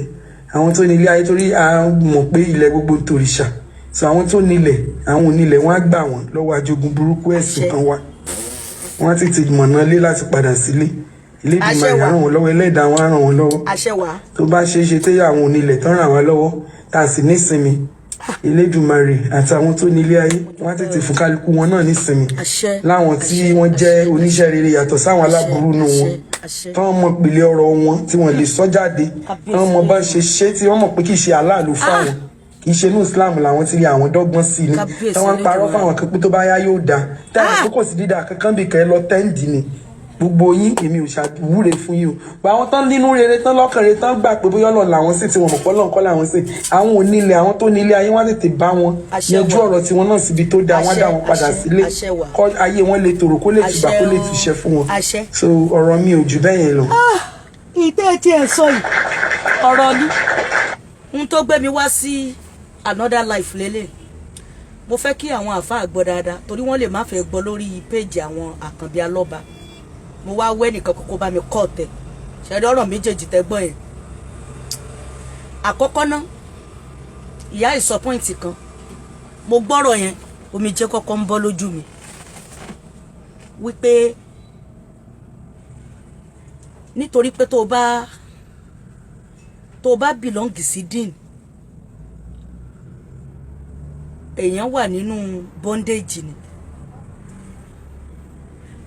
àwọn tó nílé ayé, torí a mọ̀ pé ilẹ̀ gbogbo ń tòrìṣà. So àwọn tó nílẹ̀, àwọn onílẹ̀, wọ́n á gbà wọ́n lọ́wọ́ ajogun burúkú ẹ̀sìn Àṣẹ. kan wá. Wọ́n á tètè mọ̀nà lé láti padà sílé. Elédùmarè Àṣẹ á wà. ràn wọ́n lọ́wọ́, ẹlẹ́dàá wọn á ràn wọ́n lọ́wọ́. Àṣẹ wà. Tó bá ṣeé ṣe téyà àwọn onílẹ̀ tán ràn wá lọ́wọ́, tá a sì nísinmi, Elédùmarè àtàwọn tó nílé ayé, wọ́n á tètè fún kálukú wọn náà nísinmi, Àṣẹ. láwọn tí Àṣẹ. wọ́n jẹ́ Àṣẹ. oníṣẹ́ rere yàtọ̀ sáwọn aláburú nù wọn, Àṣẹ. tán mọ pìlẹ̀ ọ̀rọ̀ wọn tí wọ́n lè sọ jáde, tán mọ bá ṣe ṣe, tí wọ́n mọ̀ pé kì í ṣe aláàlú fáwọn, kì í ṣe inú Islam làwọn ti rí, àwọn dọ́gbọ́n sí ni. Kábíyèsí Tí wọ́n ń parọ́ Elédùmarè. fáwọn kan pé tó bá yá yóò dáa, tẹ́lẹ̀ tó kò sí dídá kankan bí kẹ́ lọ tẹ́ǹdì ni. Gbogbo yín, èmi ò ṣàwúre fún yín o. Bá àwọn tán nínú rere, tán lọ́kàn rere, tán gbà pé bóyá Ọlọ́run làwọn sì, tí wọn mọ̀ pé Ọlọ́run kọ́ làwọn sì, àwọn onílẹ̀, àwọn tó nílé ayé, wọ́n á tètè bá wọn Àṣẹ yanjú wà. ọ̀rọ̀ tiwọn náà síbi tó dáa. Wọ́n á dá wọn padà Àṣẹ, sílé, àṣẹ wà. kọ́ ayé wọn lè tòrò, kó lè tùbà, Àṣẹ kó lè o. túṣẹ fún wọn. Àṣẹ. So ọ̀rọ̀ mi ò jù bẹ́ẹ̀ yẹn lọ. Ìtẹ́ tí ẹ sọ yìí, ọ̀rọ̀ ni n tó gbé mi wá sí another life lélẹ̀. Mo fẹ́ kí àwọn àáfàá gbọ́ dáadáa, torí wọ́n lè má fẹ́ gbọ́ lórí péèjì àwọn Àkànbí Alọ́ba. Mo wá wẹ́ nìkan kókó bá mi kọ́ tẹ̀ ṣẹ́rí ọ̀rọ̀ méjèèjì tẹ́ gbọ́ yẹn. Àkọ́kọ́ ná, ìyá ìsọ point kan, mo gbọ́rọ̀ yẹn, omijé kọ́kọ́ ń bọ́ lójú mi wípé nítorí pé tó o bá belong sí dín, èèyàn wà nínú bondage ni.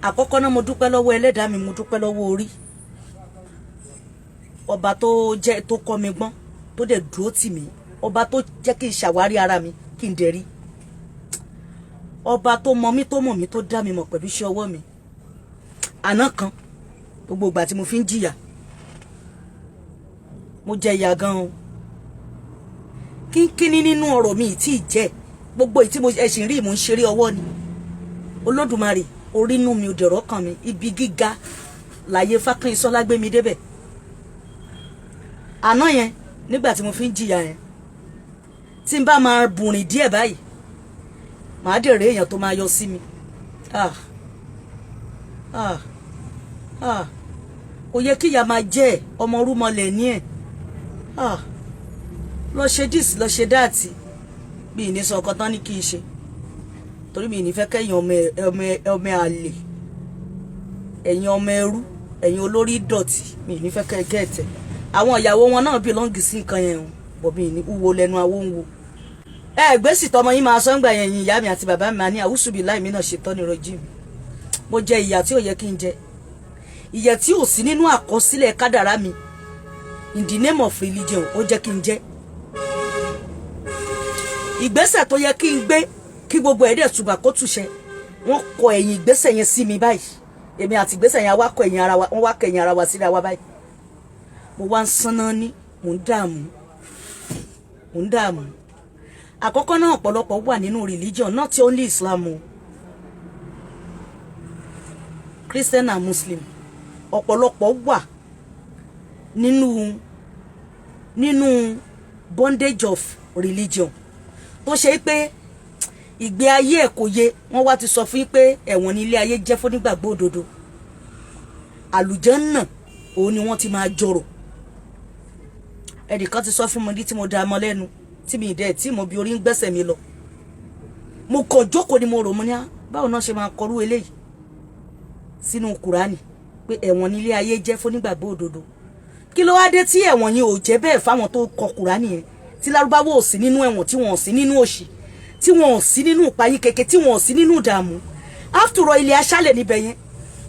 Àkọ́kọ́ náà, mo dúpẹ́ lọ́wọ́ ẹlẹ́dàá mi, mo dúpẹ́ lọ́wọ́ orí ọba tó jẹ́ tó kọ́ mi gbọ́n, tó dẹ̀ dúró tì mí, ọba tó jẹ́ kí n ṣàwárí ara mi, kí n dẹ̀ rí ọba tó mọ mí, tó mọ̀ mí, tó dá mi mọ̀ pẹ̀lú iṣẹ́ ọwọ́ mi. Àná kan, gbogbo ìgbà tí mo fi ń jìyà, mo jẹ ìyà gan o. Kínkínní nínú ọ̀rọ̀ mi tí ì jẹ́ gbogbo ìtí mo ẹ̀sìn rí, mò ń ṣeré ọwọ́ ni. Olódùmarè orí inú mi ò dẹ̀rọ̀ kàn mí, ibi gíga láyé Fákànyìnsọ́lá gbé mi débẹ̀. Àná yẹn, nígbà tí mo fi ń jìyà yẹn, tí n bá máa bùrìn díẹ̀ báyìí, màá dèrè èèyàn tó máa yọ sí mi. Ah ah ah, kò yẹ kíyà máa jẹ́ ọmọ orúmọlẹ̀ ní ẹ̀. Ah, lọ ṣe this, lọ ṣe that. Bí ní sọ ọkọ tán ní kí n ṣe, torí mi ní fẹ́ kẹ́yìn ọmọ àlè, ẹ̀yin ọmọ ẹrú, ẹ̀yin olórí dọ̀tí, mi ní fẹ́ kẹ́ gẹ̀ẹ́tẹ̀. Àwọn ìyàwó wọn náà belong sí nǹkan yẹn o, bọ̀ mi ní wúwo lẹ́nu awó ń wo. Ẹ gbèsè tọmọ yín máa sọ ń gbà yẹn. Yín ìyá mi àti bàbá mi máa ní àwùsùbí láì mí náà ṣe tọ́ ní rọjí mi. Mo jẹ ìyà tí ò yẹ kí n jẹ, ìyà tí ò sí nínú àkọsílẹ̀ kádàrá mi. In the name of religion, ó jẹ́ kí n jẹ ìgbésẹ̀ tó yẹ kí n gbé, kí gbogbo ẹ̀ dẹ̀ tùbà kó túṣẹ. Wọ́n kọ ẹ̀yìn ìgbésẹ̀ yẹn sí mi báyìí. Èmi àti ìgbésẹ̀ yẹn, wá kọ ẹ̀yìn ara wa, wọ́n wá kọ ẹ̀yìn ara wa síra wa báyìí. Mo wá ń sanná ní, mò ń dààmú. Ò ń dààmú. Àkọ́kọ́ náà, ọ̀pọ̀lọpọ̀ wà nínú religion, not only Islam o, Christian and Muslim. Ọ̀pọ̀lọpọ̀ wà nínú bondage of religion tó ṣe pé ìgbé ayé ẹ̀ kò yé. Wọ́n wá ti sọ fún yín pé ẹ̀wọ̀n ní ilé ayé jẹ́ fún nígbàgbọ́ òdodo, àlùjànnà òun ni wọ́n ti máa jọrọ̀. Ẹnìkan ti sọ fún mi ní tí mo da ọmọ lẹ́nu tí mi dẹ̀ tí mo bí orí ń gbẹ́sẹ̀ mi lọ. Mo kàn jókòó ni mo rò, mo ní á, báwo náà ṣe máa kọrú eléyìí sínú Kùránì pé ẹ̀wọ̀n ní ilé ayé jẹ́ fún nígbàgbọ́ òdodo? Kí ló wá dé tí ẹ̀wọ̀n yẹn ò jẹ́ bẹ́ẹ̀ fáwọn tó kọ Kùránì yẹn, tí Lárúbáwò ò sí nínú ẹ̀wọ̀n, tí wọn ò sí nínú òṣì, tí wọn ò sí nínú ìpayín keke, tí wọn ò sí nínú ìdààmú? After all, ilé aṣálẹ̀ níbẹ̀ yẹn.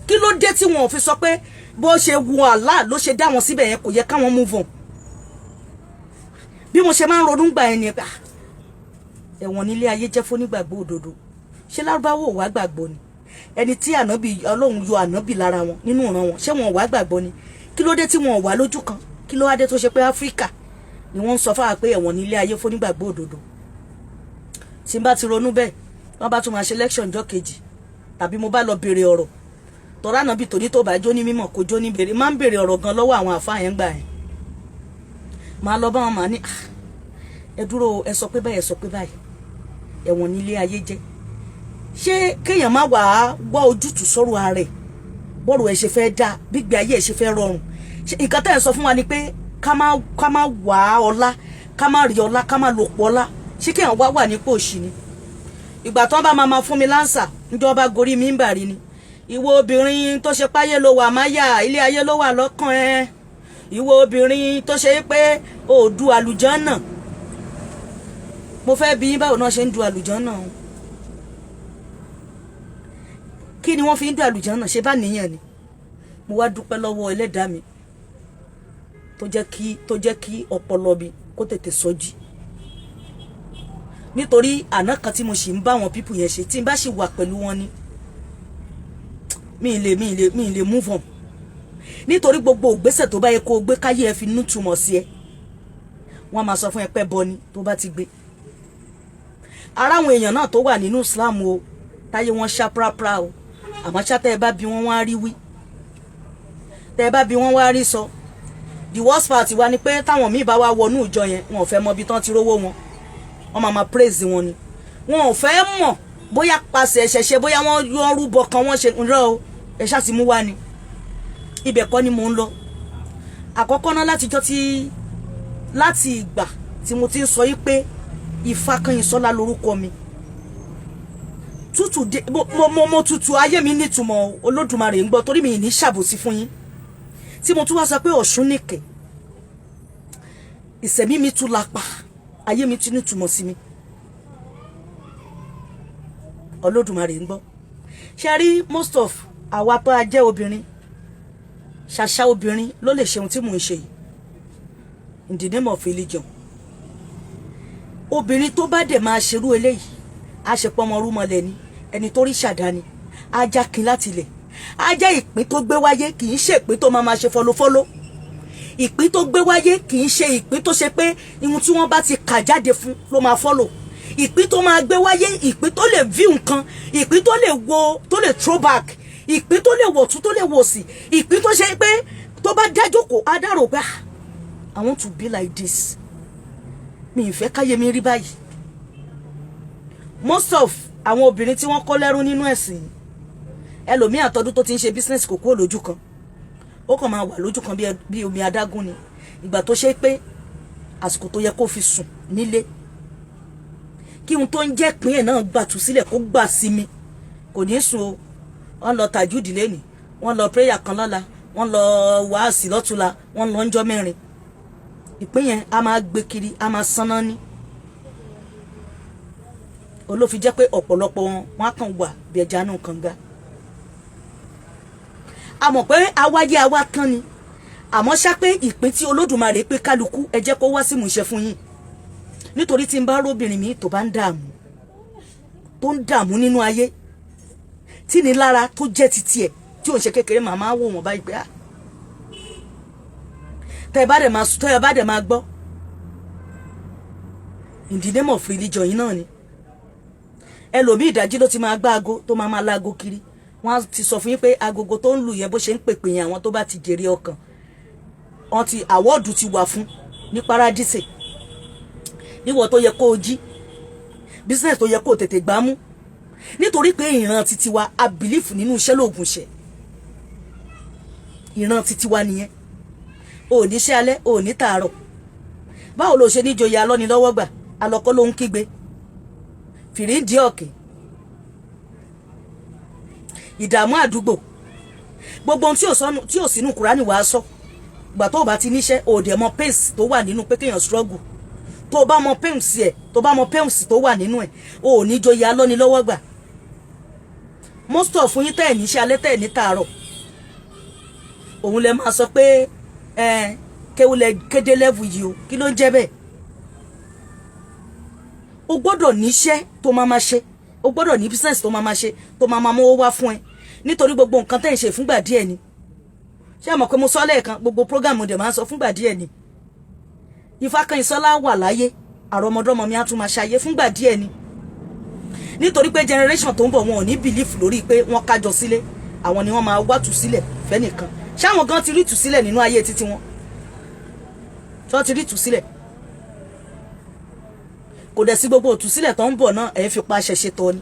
Kí ló dé tí wọn ò fi sọ pé bó ṣe wu Allah ló ṣe dá wọn síbẹ̀ yẹn, kò yẹ káwọn move on? Bí mo ṣe máa ń ronú gbà yẹn ni pé, ah, ẹ̀wọ̀n nílé ayé jẹ́ fún nígbàgbọ́ òdodo. Ṣé Lárúbáwò ò wá gbàgbọ́ ni? Ẹni tí ànábì Ọlọ́run yọ ànábì lára wọn nínú ìran wọn, ṣé wọn ò wá gbàgbọ́ ni? Kí ló dé tí wọn ò wá lójú kan? Kí ló wá dé tó ṣe pé Áfíríkà ni wọ́n ń sọ fáwa pé ẹ̀wọ̀n nílé ayé fún nígbàgbọ́ òdodo? Tí n bá ti ronú bẹ́ẹ̀, wọ́n bá tún máa ṣe election jọ́ kejì, tàbí mo bá lọ béèrè ọ̀rọ̀ tọ́lá ànábì tòní tó bá jó ní mímọ̀ kó jó ní béèrè, máa ń béèrè ọ̀rọ̀ gan lọ́wọ́ àwọn àfáà yẹn gbà yẹn. Máa lọ bá wọn, máa ní, "Ah, ẹ dúró, ẹ sọ pé báyìí, ẹ sọ pé báyìí, ẹ̀wọ̀n nílé ayé jẹ́. Ṣé kéèyàn má wàá wá ojútùú sọ̀rọ̀ ara ẹ̀, bọ́ọ̀rù ẹ̀ ṣe fẹ́ dá, gbígbé ayé ẹ̀ ṣe fẹ́ rọrùn? Ṣé nǹkan tẹ́ ẹ̀ sọ fún wa ni pé ká má wà á ọlá, ká má rí ọlá, ká má lò pọ̀ ọlá? Ṣé kéèyàn wá wà nípò òṣì ni?" Ìgbà tó ń bá máa fún mi láǹsà níjọ́ bá gorí mi ń bà rí ni, "Ìwọ obìnrin tó ṣe páyé ló wà máyà, ilé ayé ló wà lọ́kàn ẹ. Ìwọ obìnrin tó ṣe pé òòdù àlùjànnà." Mo fẹ́ bí báwo náà ṣe ń du àlùjànnà o? Kí ni wọ́n fi ń du àlùjànnà? Ṣe bá níyàn ni? Mo wá dúpẹ́ lọ́wọ́ ẹlẹ́dàá mi tó jẹ́ kí ọpọlọ mi kó tètè sọjí, nítorí àná kan tí mo sì ń bá àwọn people yẹn ṣe, tí n bá sì wà pẹ̀lú wọn ni mi lè move on, nítorí gbogbo ògbésẹ̀ tó bá yẹ kó o gbé káyé ẹ fi nútumọ̀ sí ẹ, wọ́n máa sọ fún ẹ pé bọ ni tó bá ti gbé. Ara àwọn èèyàn náà tó wà nínú Islam o, táyé wọn ṣá prápra o, àmọ́ ṣá, tẹ́ ẹ bá bí wọ́n, wá rí wí, tẹ́ ẹ bá bí wọ́n, wá rí sọ. The worst part wa ni pé táwọn míì bá wá wọnú ìjọ yẹn, wọn ò fẹ́ mọ ibi tán ti rówó wọn. Wọ́n máa ma praise wọn ni. Wọn ò fẹ́ mọ̀ bóyá pàṣẹ ẹ̀ṣẹ̀ṣẹ̀, bóyá wọ́n yọ rúbọ kan, wọ́n ṣe ńlọ o. Ẹ ṣáà ti mú wá ni. Ibẹ̀ kọ́ ni mò ń lọ. Àkọ́kọ́ náà, látijọ́ tí, láti ìgbà tí mo ti ń sọ yí pé Ifákànyìnsọ́lá lórúkọ mi, tútù dé. Mo tútù, ayé mi nítumọ̀. Olódùmarè ń gbọ́, torí mi ní ṣàbòsí fún yín. Tí mo tún wá sọ pé Ọ̀ṣun nìkẹ́, ìsẹ̀mí mi tún lápá, ayé mi tún nítumọ̀ sí mi. Olódùmarè ń gbọ́. Ṣe rí, most of àwa tó a jẹ́ obìnrin, ṣàṣà obìnrin ló lè ṣe ohun tí mò ń ṣe yìí in the name of religion. Obìnrin tó bá dẹ̀ máa ṣerú eléyìí, á ṣe pọ́nmọ rúmọlẹ̀ ni, ẹni tó rí ṣàdáni, á já kin láti ilẹ̀, á jẹ́ ìpín tó gbé wáyé. Kì í ṣe ìpín tó máa ma ṣe fọlọ́fọlọ́. Ìpín tó gbé wáyé kì í ṣe ìpín tó ṣe pé ihun tí wọ́n bá ti kà jáde fún ló máa follow. Ìpín tó máa gbé wáyé, ìpín tó lè view nǹkan, ìpín tó lè wo, tó lè throw back, ìpín tó lè wò tún, tó lè wò sí, ìpín tó ṣe pé tó bá dájókòó á dárò pé, "Ah, I want to be like this. Mi ì fẹ́ káyé mi rí báyìí." Most of àwọn obìnrin tí wọ́n kó lẹ́rú nínú ẹ̀sìn, ẹlòmíì, àtọdún tó ti ń ṣe business, kò kúrò lójú kan. Ó kàn máa wà lójú kan bí omi adágún ni. Ìgbà tó ṣe pé àsìkò tó yẹ kó fi sùn nílé, kí ohun tó ń jẹ́ pín ẹ̀ náà gbà tú sílẹ̀, kó gbà sí mi, kò ní sùn o. Wọ́n lọ tàjúdì lẹ́nìí, wọ́n lọ prayer kan lọ́la, wọ́n lọ wáàsí lọ́túnla, wọ́n lọ ńjọ́ mẹ́rin. Ìpín yẹn a máa gbé kiri, a máa sanná ní. Olófin jẹ́ pé ọ̀pọ̀lọpọ̀ wọn, wọ́n á kàn wà bí ẹja nù kànga. A mọ̀ pé awáyé awá tán ni, àmọ́ ṣá pé ìpín tí Olódùmarè pé kálukú, ẹ jẹ́ kó wá sí ìmúṣẹ fún yín. Nítorí tí n bá róbìnrin mi tó bá ń dààmú, tó ń dààmú nínú ayé, tí ní lára tó jẹ́ titi ẹ̀, tí ò ń ṣe kékeré, màmá wò wọ́n báyìí pé, ah, tẹ́ ẹ bá dẹ̀ máa gbọ́. In the name of religion yìí náà ni. Ẹlòmíì, ìdájí ló ti máa gbá aago tó máa máa láago kiri. Wọ́n á ti sọ fún yín pé agogo tó ń lù yẹn, bó ṣe ń pèpè yẹn, àwọn tó bá ti jèrè ọkàn wọ́n ti award ti wà fún ní paradise. Níwọ̀ tó yẹ kó o jí, business tó yẹ kó o tètè gbá mú, nítorí pé ìran titi wa, a believe nínú iṣẹ́ lóògùn ṣe. Ìran titi wa nìyẹn. O ò ní ṣe alẹ́, o ò ní tààrọ̀. Báwo ló ṣe níjòyè alọ́nilọ́wọ́ gbà? Alọ́kọ́ ló ń kígbe fìríǹdì ọ̀kẹ́, ìdààmú àdúgbò, gbogbo ohun tí ò sínú Kùránì wàá sọ. Gbà tó o bá ti níṣẹ́, o ò dẹ̀ mọ pains tó wà nínú pé kéèyàn struggle. Tó o bá mọ pains ẹ̀, tó o bá mọ pains tó wà nínú ẹ̀, o ò ní joyè alọ́nilọ́wọ́ gbà. Most of yín tẹ́ ẹ̀ níṣẹ́ alẹ́, tẹ́ ẹ̀ ní tààrọ̀, òun lẹ máa sọ pé ẹ kéwú lẹ kéde level yìí o. Kí ló ń jẹ́ bẹ́ẹ̀? O gbọ́dọ̀ níṣẹ́ tó máa máa ṣe, o gbọ́dọ̀ ní business tó máa máa ṣe, tó máa máa mówó wá fún ẹ, nítorí gbogbo nǹkan tẹ́ ń ṣe fúngbà díẹ̀ ni. Ṣé àmọ̀ pé mo sọ lẹ́ẹ̀kan, gbogbo program dẹ̀ máa ń sọ, fúngbà díẹ̀ ni. Ifákànyìnsọ́lá wà láyé, àrọ́mọdọ́mọ mi á tún máa ṣayé, fúngbà díẹ̀ ni, nítorí pé generation tó ń bọ̀, wọn ò ní belief lórí pé wọ́n kájọ sílé. Àwọn ni wọ́n máa wá tù sílẹ̀ fẹ́nìkan. Ṣáwọn gan ti rí tù sílẹ̀ nínú ayé títí wọn tí wọ́n ti rí tù sílẹ̀? Kò dẹ̀ sí. Gbogbo òtúsílẹ̀ tó ń bọ̀ náà, ẹ̀ fi pa ṣẹ̀ṣẹ̀ tọ́ ni,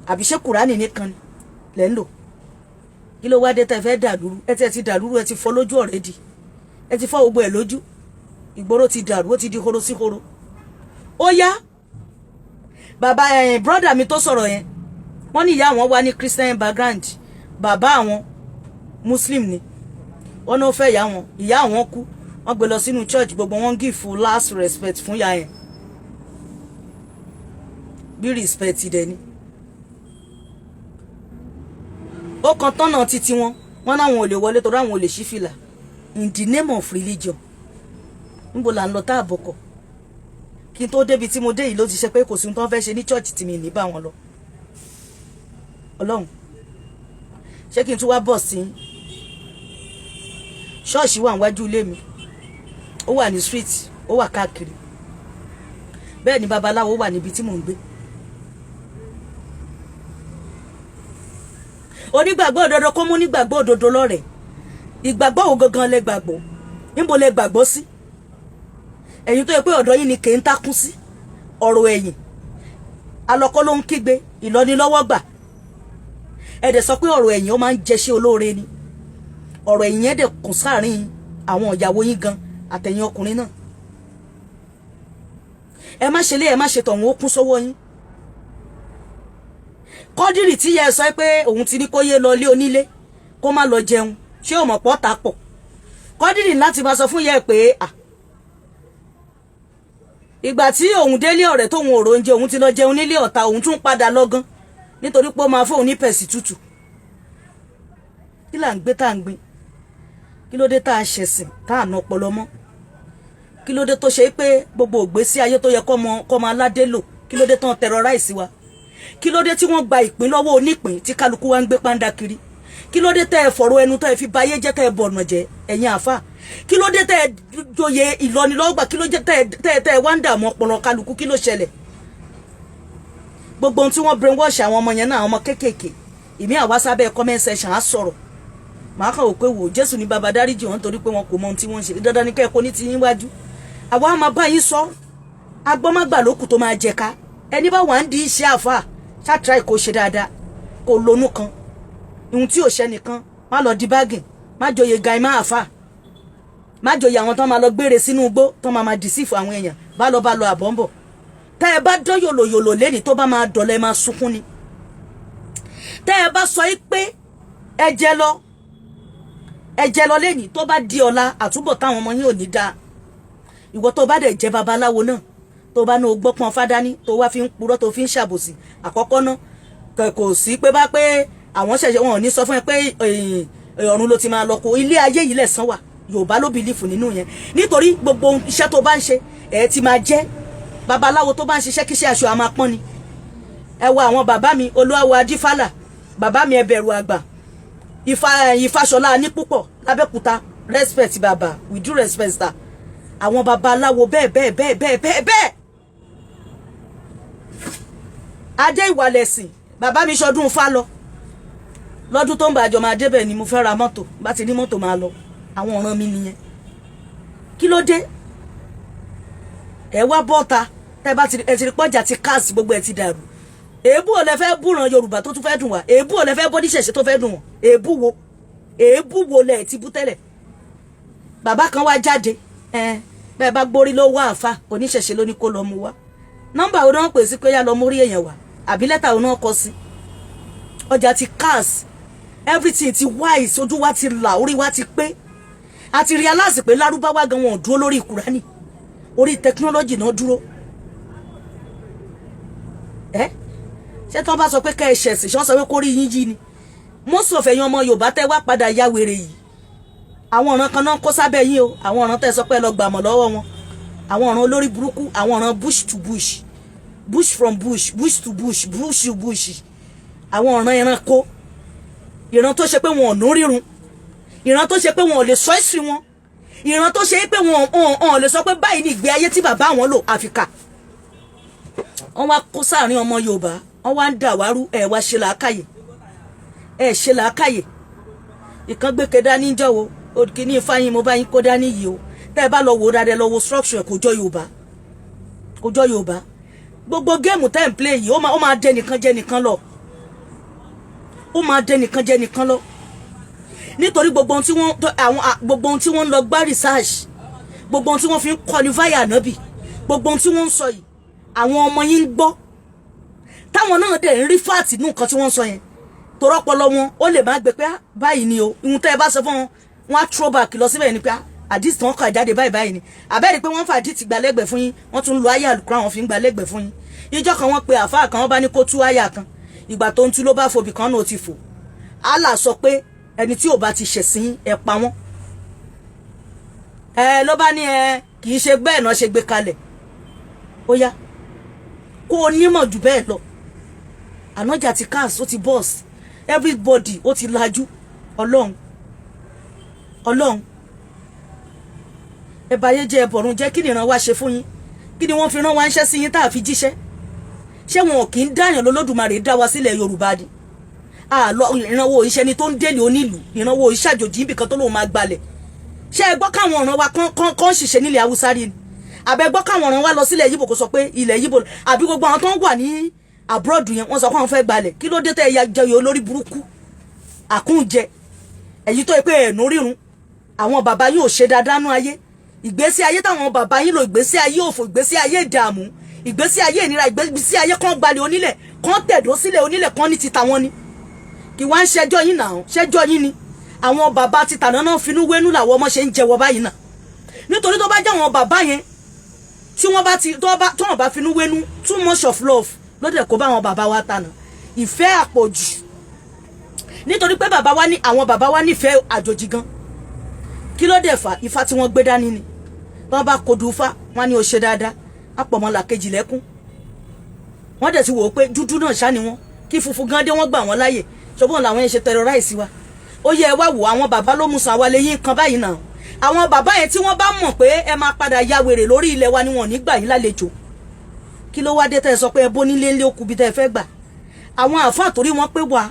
àbí ṣé Kùránì nìkan ni lẹ́ ń lò? Kí ló wá dé tẹ́ fẹ́ dàlúrú? Ẹ ti dàlúrú, ẹ ti fọ́ lójú already, ẹ ti fọ́ gbogbo ẹ̀ lójú. Ìgboro ti dàrú, ó ti di horo sí horo. Ó yá, bàbá ẹ̀yìn, brother mi tó sọ̀rọ̀ yẹn, wọ́n ní ìyá àwọn wá ní Christian background, bàbá àwọn Muslim ni. Wọ́n ní ó fẹ́ ìyá wọn, ìyá àwọn kú, wọ́n gbé lọ sínú church, gbogbo wọn give last respect fún ìyá yẹn. Bí respect dẹ̀ ni ó kan tọ́nà títí wọn, wọn náwọn ò lè wọlé torí àwọn ò lè ṣí fìlà, in the name of religion. Níbo là ń lọ tá àbọ̀kọ̀? Kí n tó débi tí mo dé yìí, ló ti ṣe pé kò sí ohun tó ń fẹ́ ṣe ní church tí mi ní bá wọn lọ. Ọlọ́run, ṣé kí n tún wá bọ̀ sí ṣọ́ọ̀ṣì? Wà níwájú ilé mi, ó wà ní street, ó wà káàkiri. Bẹ́ẹ̀ ni babaláwo wà níbi tí mò ń gbé. Onígbàgbọ́ òdodo kó mú nígbàgbọ́ òdodo lọ́rẹ̀. Ìgbàgbọ́ wo gangan lẹ gbàgbọ́? Níbo lẹ gbàgbọ́ sí? Ẹ̀yin tó yẹ pé ọ̀dọ̀ yín ni kè ń takún sí, ọ̀rọ̀ ẹ̀yìn, alọ́kọ́ ló ń kígbe ìlọ́nilọ́wọ́ gbà. Ẹ dẹ̀ sọ pé ọ̀rọ̀ ẹ̀yìn, ó máa ń jẹṣẹ́ olóore ni. Ọ̀rọ̀ ẹ̀yìn yẹn dẹ̀ kùn sáàrin àwọn ìyàwó yín gan àtẹ̀yìn ọkùnrin náà. Ẹ má ṣe lé, ẹ má ṣe tọ̀hún, ó kún sọ́wọ́ yín. Kọ́dìrì tí yẹ sọ pé òun ti ní kó yé lọ lé onílé, kó má lọ jẹun, ṣé ò mọ̀ pọ́ ta pọ̀? Kọ́dìrì láti máa sọ fún yẹ pé à ìgbà tí òun délé ọ̀rẹ́ tóun ò róúnjẹ, òun ti lọ jẹun nílé ọ̀tá, òun tún padà lọ́gán nítorí pé ó máa fóun ní pẹ̀sì tútù. Kí là ń gbé tá à ń gbin? Kí ló dé tá a ṣẹ̀sìn tá à ná ọpọlọ mọ́? Kí ló dé tó ṣe pé gbogbo ògbésí ayé tó yẹ kọ́mọ aládé lò, kí ló dé tán terrorize wa? Kí ló dé tí wọ́n gba ìpín lọ́wọ́ onípín, tí kálukú wa ń gbé pàǹdà kiri? Kí ló dé tẹ́ ẹ fọ̀rọ̀ ẹnu tẹ́ ẹ fi bayé jẹ́, tẹ́ ẹ bọ̀nà jẹ́, ẹ̀yin àáfà? Kí ló dé tẹ́ ẹ joyè ìlọnilọ́gbà? Kí ló dé tẹ́ ẹ wá ń dààmú ọpọlọ kálukú? Kí ló ṣẹlẹ̀? Gbogbo ohun tí wọ́n brainwash àwọn ọmọ yẹn náà, àwọn ọmọ kéékèèké ìmí àwa sábẹ́ comment section á sọ̀rọ̀. Màá kàn wò pé wò, Jésù ní baba dáríjì wọn torí pé wọn kò mọ ohun tí wọ́n ń ṣe. Dandan ní kẹ́ẹ̀kọ́ ní ti yín wájú. Àwa á máa bá yín sọ, agbọ́mágbà lókù tó máa jẹ ká. Ẹni bá wà ń di iṣẹ́ àfà, ṣáà kò ṣe dáadáa, kò lonú kan ihun tí ò ṣe nìkan. Má lọ di báàgì, má joyè gai, má àfà, má joyè àwọn tó máa lọ gbére sínú igbó, tó máa máa deceive àwọn èèyàn. Bá lọ, bá lọ, àbọ̀ ń bọ̀. Tẹ́ ẹ bá dán yòlòyòlò lẹ́ni, tó bá máa dọ̀lẹ́, máa sunkún ni. Tẹ́ ẹ bá sọ yìí pé ẹ jẹ lọ, ẹ jẹ lọ lẹ́ni, tó bá di ọ̀la, àtúbọ̀ táwọn ọmọ yín ò ní dáa. Ìwọ tó bá dẹ̀ jẹ́ babaláwo náà, tó bá ní o gbọ́pọ́n fádání, tó wá fi ń purọ́, tó fi ń ṣàbòsí, àkọ́kọ́ náà, kò sí pé bá pé àwọn ṣẹ̀ṣẹ̀ wọn ò ní sọ fún ẹ pé ọ̀run ló ti máa lọ. Kó ilé ayé yìí lẹ̀san wà. Yorùbá ló believe nínú yẹn, nítorí gbogbo iṣẹ́ tó bá ń ṣe ẹ̀ ti máa jẹ́. Babaláwo tó bá ń ṣiṣẹ́ kíṣẹ́, aṣọ àmà pọ́n ni. Ẹ wo àwọn bàbá mi, Olúwawo Adífálà, bàbá mi, ẹ bẹ̀rù àgbà, Ifá Ifáṣọlá ní púpọ̀ lábẹ́kúta. Respect bàbá, we do respect that. Àwọn babaláwo bẹ́ẹ̀ bẹ́ẹ̀ bẹ́ẹ̀ bẹ́ẹ̀ bẹ́ẹ̀ bẹ́ẹ̀. Adé ìwàlẹ̀sìn bàbá mi ṣọdún fá lọ lọ́dún tó ń bàjọ́, máa débẹ̀ ni. Mo fẹ́ ra mọ́tò, bá ti ní mọ́tò máa lọ. Àwọn ọ̀ràn mi nìyẹn. Kí ló dé ẹ wá bọ́ta? Tẹ bá ti ẹ ti rí pọ́jà ti káàsì, gbogbo ẹ ti dàrú. Èébú ò lẹ fẹ́ búran Yorùbá tó tún fẹ́ dùn wá? Èébú ò lẹ fẹ́ bọ́ níṣẹ̀ṣe tó fẹ́ dùn wọ́n? Èébú wo, èébú wo lẹ ti bú tẹ́lẹ̀? Bàbá kan wá jáde, ẹ bẹ́ẹ̀ bá gbórí ló wá, àfa oníṣẹ̀ṣe ló ní kó lọ mú wá. Nọ́mbà wo náà pè sí pé yá lọ mórí èèyàn wá, àbí lẹ́tà wo náà kọ sí? Ọjà ti cars, everything ti wise, ojú wa ti là, orí wa ti pé. A ti realize pé Lárúbáwá gan, wọn ò dúró lórí Kùránì, orí technology náà dúró. Ẹ ṣé tí wọ́n bá sọ pé ká ẹ ṣẹ̀sìn, ṣé wọ́n sọ pé kó rí yín jí ni? Most of ẹ̀yin ọmọ Yorùbá tẹ́ wá padà ya wèrè yìí, àwọn ọ̀ràn kan náà kó sábẹ́ yín o. Àwọn ọ̀ràn tẹ́ sọ pé ẹ lọ gbàmọ̀ lọ́wọ́ wọn, àwọn ọ̀ràn olórí burúkú, àwọn ọ̀ràn bush to bush, bush from bush, bush to bush, bush to bush, àwọn ọ̀ràn ẹranko, ìran tó ṣe pé wọn ò ní rírun, ìran tó ṣe pé wọn ò lè sọ ìsìn wọn, ìran tó ṣe pé wọn ò lè sọ pé báyìí ní ìgbé ayé tí bàbá àwọn lò. Àfikà wọn wá kó sáàrin ọmọ Yorùbá, wọn wá ń dàwárú. Ẹ wá ṣe làákàyè, ẹ ṣe làákàyè. Ìkan gbé dání jọ̀wọ́ òkìní ifáyín, mo bá yín kó dání yìí o. Tẹ́ ẹ bá lọ wò dáadáa, lọ wo structure, kò jọ Yorùbá, kò jọ Yorùbá. Gbogbo game tẹ́ ń play yìí, ó máa dé nìkan jẹ́ nìkan lọ, ó máa dé nìkan jẹ́ nìkan lọ, nítorí gbogbo ohun tí wọ́n àwọn gbogbo ohun tí wọ́n ń lọ gbá research, gbogbo ohun tí wọ́n fi ń qualify ànábì, gbogbo ohun tí wọ́n ń sọ yìí, àwọn ọmọ yín ń gbọ́, táwọn náà dẹ̀ ń rí fact nínú nǹkan tí wọ́n ń sọ yẹn. Torọ́pọlọ wọn ó lè má gbé pé báyìí ni o. Ìhun tẹ́ ẹ bá sọ fún wọn, wọn á throw back lọ síbẹ̀ ni pé àdìsí tí wọ́n kà jáde báyìí báyìí ni. Àbẹ́rẹ́ pé wọ́n fà àdìsí gba lẹ́gbẹ̀ẹ́ fún yín, wọ́n tún lo àyà àlùkùránì, wọ́n fi ń gba lẹ́gbẹ̀ẹ́ fún yín. Ìjọ kan, wọ́n pe àfáà kan, wọ́n bá ní kó tú àyà kan. Ìgbà tó ń tú, ló bá fòbì kan náà ti fò. Allah sọ pé ẹni tí ò bá ti ṣẹ̀sìn, ẹ pa wọ́n. Ẹ ló bá ní ẹ kì í ṣe bẹ́ẹ̀ náà ṣe gbé kalẹ̀. Ó yá, kó o nímọ̀ jù bẹ́ẹ̀ lọ. Ànájà ti cast, ó ti boss everybody, ó ti lajú. Ọlọ́run, Ọlọ́run, ẹ bá yé jẹ́, ẹ bọ̀rùn jẹ́. Kí ni ìran wa ṣe fún yín? Kí ni wọ́n fi rán wa ń ṣẹ́ sí yín tá a fi jíṣẹ́? Ṣé wọn ò kì í dáyàn lọ́lọ́dùmarè dá wa sílẹ̀ Yorùbá ni? Àlọ́ ìrànwọ́ iṣẹ́ ni tó ń délé onílùú, ìrànwọ́ iṣẹ́ àjòjì ibì kan tó lóun máa gbalẹ̀. Ṣé ẹ gbọ́ káwọn ọ̀ràn wa kán ṣiṣẹ́ nílẹ̀ Haúsá rí ni? Àbẹ gbọ́ káwọn ọ̀ràn wa lọ sílẹ̀ Yíbò kó sọ pé ilẹ̀ Yíbò, àbí gbogbo àwọn tó ń wà ní abroad yẹn, wọ́n sọ pé àwọn fẹ́ gbalẹ̀? Kí ló dé tẹ́ ẹ ya jẹyọ olórí burúkú àkúnjẹ èyí tó yẹ pé ẹ̀nú rírun? Àwọn bàbá yín ò ṣe dáadáa nú ayé. Ìgbésí ayé táwọn bàbá yín lò, ìgbésí ayé òfò, ìgbésí ayé ìdààmú, ìgbésí ayé ìnira, ìgbésí ayé kan gbalẹ̀ onílẹ̀, kan tẹ̀dó sílẹ̀ onílẹ̀, kan ní títa wọn ni. Kì wá ń ṣẹjọ́ yín náà, ṣẹjọ́ yín ni. Àwọn bàbá ti tàná náà finú wénú làwọn ọmọ ṣe ń jẹwọ báyìí náà, nítorí tó bá jẹ́ àwọn bàbá yẹn tí wọ́n bá ti tó bá tó wọ́n bá finú wénú, too much of love ló dẹ̀ kó bá àwọn bàbá wa tànà, ìfẹ́ àpọ̀jù, nítorí pé bàbá wa ní, àwọn bàbá wa nífẹ̀ẹ́ àjòjì gan. Kí ló dẹ̀ fà? Ifá tí wọ́n gbé dání ni. Tí wọ́n bá kodu ifá, wọ́n ní o ṣe dáadáa, á pọ̀ mọ́ làkejì lẹ́kún. Wọ́n dẹ̀ ti wò ó pé dúdú náà ṣá ni wọ́n, kí funfun gan dé, wọ́n gbà wọ́n láàyè. Ṣùgbọ́n làwọn yẹn ṣe terrorize wa. Ó yẹ ẹ wá wò, àwọn bàbá ló mú sàn wá lẹ́yìn kan báyìí náà. Àwọn bàbá yẹn, tí wọ́n bá mọ̀ pé ẹ máa padà ya wèrè lórí ilẹ̀ wa ni, wọ́n ò ní gbà yín lálejò. Kí ló wá dé tẹ́ ẹ sọ pé ẹ bó nílé ńlé okùn bí tẹ́ ẹ fẹ́ gbà? Àwọn àáfàá torí wọ́n pé wá,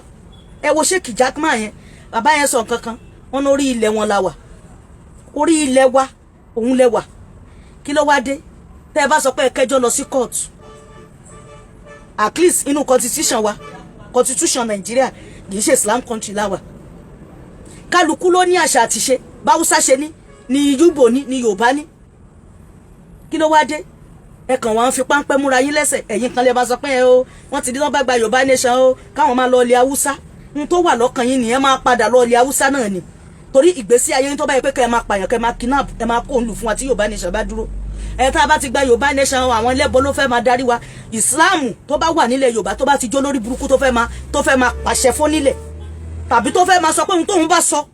ẹ wo Sheikh Jackman yẹn, bàbá yẹn sọ nǹkan kan, wọn ní orí ilẹ̀ wọn la wà, orí ilẹ̀ wa òun lẹ wà. Kí ló wá dé tẹ́ ẹ bá sọ pé ẹ kẹjọ́ lọ sí court? At least inú constitution wa, constitution Nàìjíríà, kì í ṣe Islam country la wà. Kálukú ló ní àṣà àti ṣe, báwùsá ṣe ní, ní Yúbò ní, ní Yorùbá ní. Kí ló wá dé ẹ kàn wá ń fi páńpẹ́ múra yín lẹ́sẹ̀? Ẹ̀yin kan lè bá sọ pé ẹ o, wọ́n ti di wọ́n bá gba Yorùbá nation o, káwọn máa lọ ilẹ̀ Haúsá. N tó wà lọ́kàn yín nìyẹn, máa padà lọ ilẹ̀ Haúsá náà ni, torí ìgbésí ayé yín tó bá yẹ pé kẹ́ ẹ máa pààyàn, kẹ́ ẹ máa kidnap, ẹ máa kó òǹlù fún wa tí Yorùbá nation bá dúró. Ẹ tá a bá ti gba Yorùbá nation, àwọn ẹlẹ́bọ ló fẹ́ máa darí wa. Ìsìláàmù tó bá wà nílẹ̀ Yorùbá, tó bá ti jó lórí burúkú, tó fẹ́ máa pàṣẹ fún nílẹ̀, tàbí tó fẹ́ máa sọ pé ohun tóun bá sọ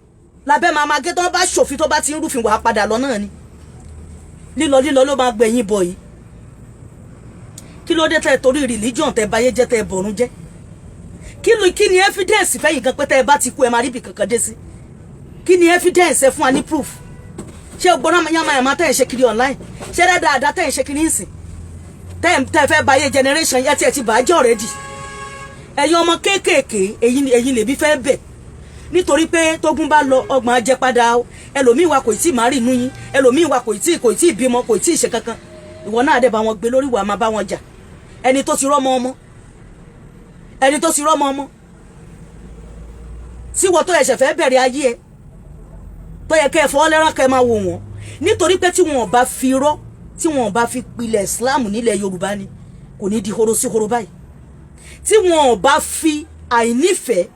lábẹ́ máa máa gé, tó bá ṣòfin, tó bá ti ń rúfin, wàá padà lọ náà ni. Lílọ lílọ ló máa gbẹ̀yìn bọ̀ yìí. Kí ló dé tẹ́ torí religion tẹ́ báyé jẹ́, tẹ́ bọ̀rún jẹ́? Kí ni evidence fẹ́yìn kan pé tẹ́ ẹ bá ti kú, ẹ máa rí ibì kankan dé sí? Kí ni evidence? Ẹ fún wa ní proof. Ṣé o gbọ́dọ̀ yamayama tẹ́ ẹ̀ ṣe kiri online? Ṣé dáadáa tẹ́ ẹ̀ ṣe kiri ń sìn? Tẹ́ ẹ fẹ́ báyé generation yẹn tí ẹ ti bàjẹ́ already. Ẹ̀yin ọmọ kéékèèké, ẹ̀yin lèmi fẹ́ bẹ̀, nítorí pé tógun bá lọ, ọgbọ̀n ajẹ́ padà o. Ẹlòmíì wa kò tí ì má rí inú yín, ẹlòmíì wa kò tí ì bímọ, kò tí ì ṣe kankan. Ìwọ náà dẹ̀ bá wọn gbé lórí ìwà, máa bá wọn jà. Ẹni tó ti rọ́mọ ọmọ, ẹni tó ti rọ́mọ ọmọ tí wọ́n tó ẹ̀ṣẹ̀ fẹ́ bẹ̀rẹ̀ ayé ẹ, tó yẹ kẹ́ ẹ fọwọ́ lẹ́rán, kẹ́ ẹ máa wò wọ́n, nítorí pé tí wọn ò bá fi rọ́, tí wọn ò bá fi pilẹ̀ Islam nílẹ̀ Yorùbá ni, kò ní di horo sí horo báyìí. Tí wọn ò bá fi àìnífẹ̀ẹ́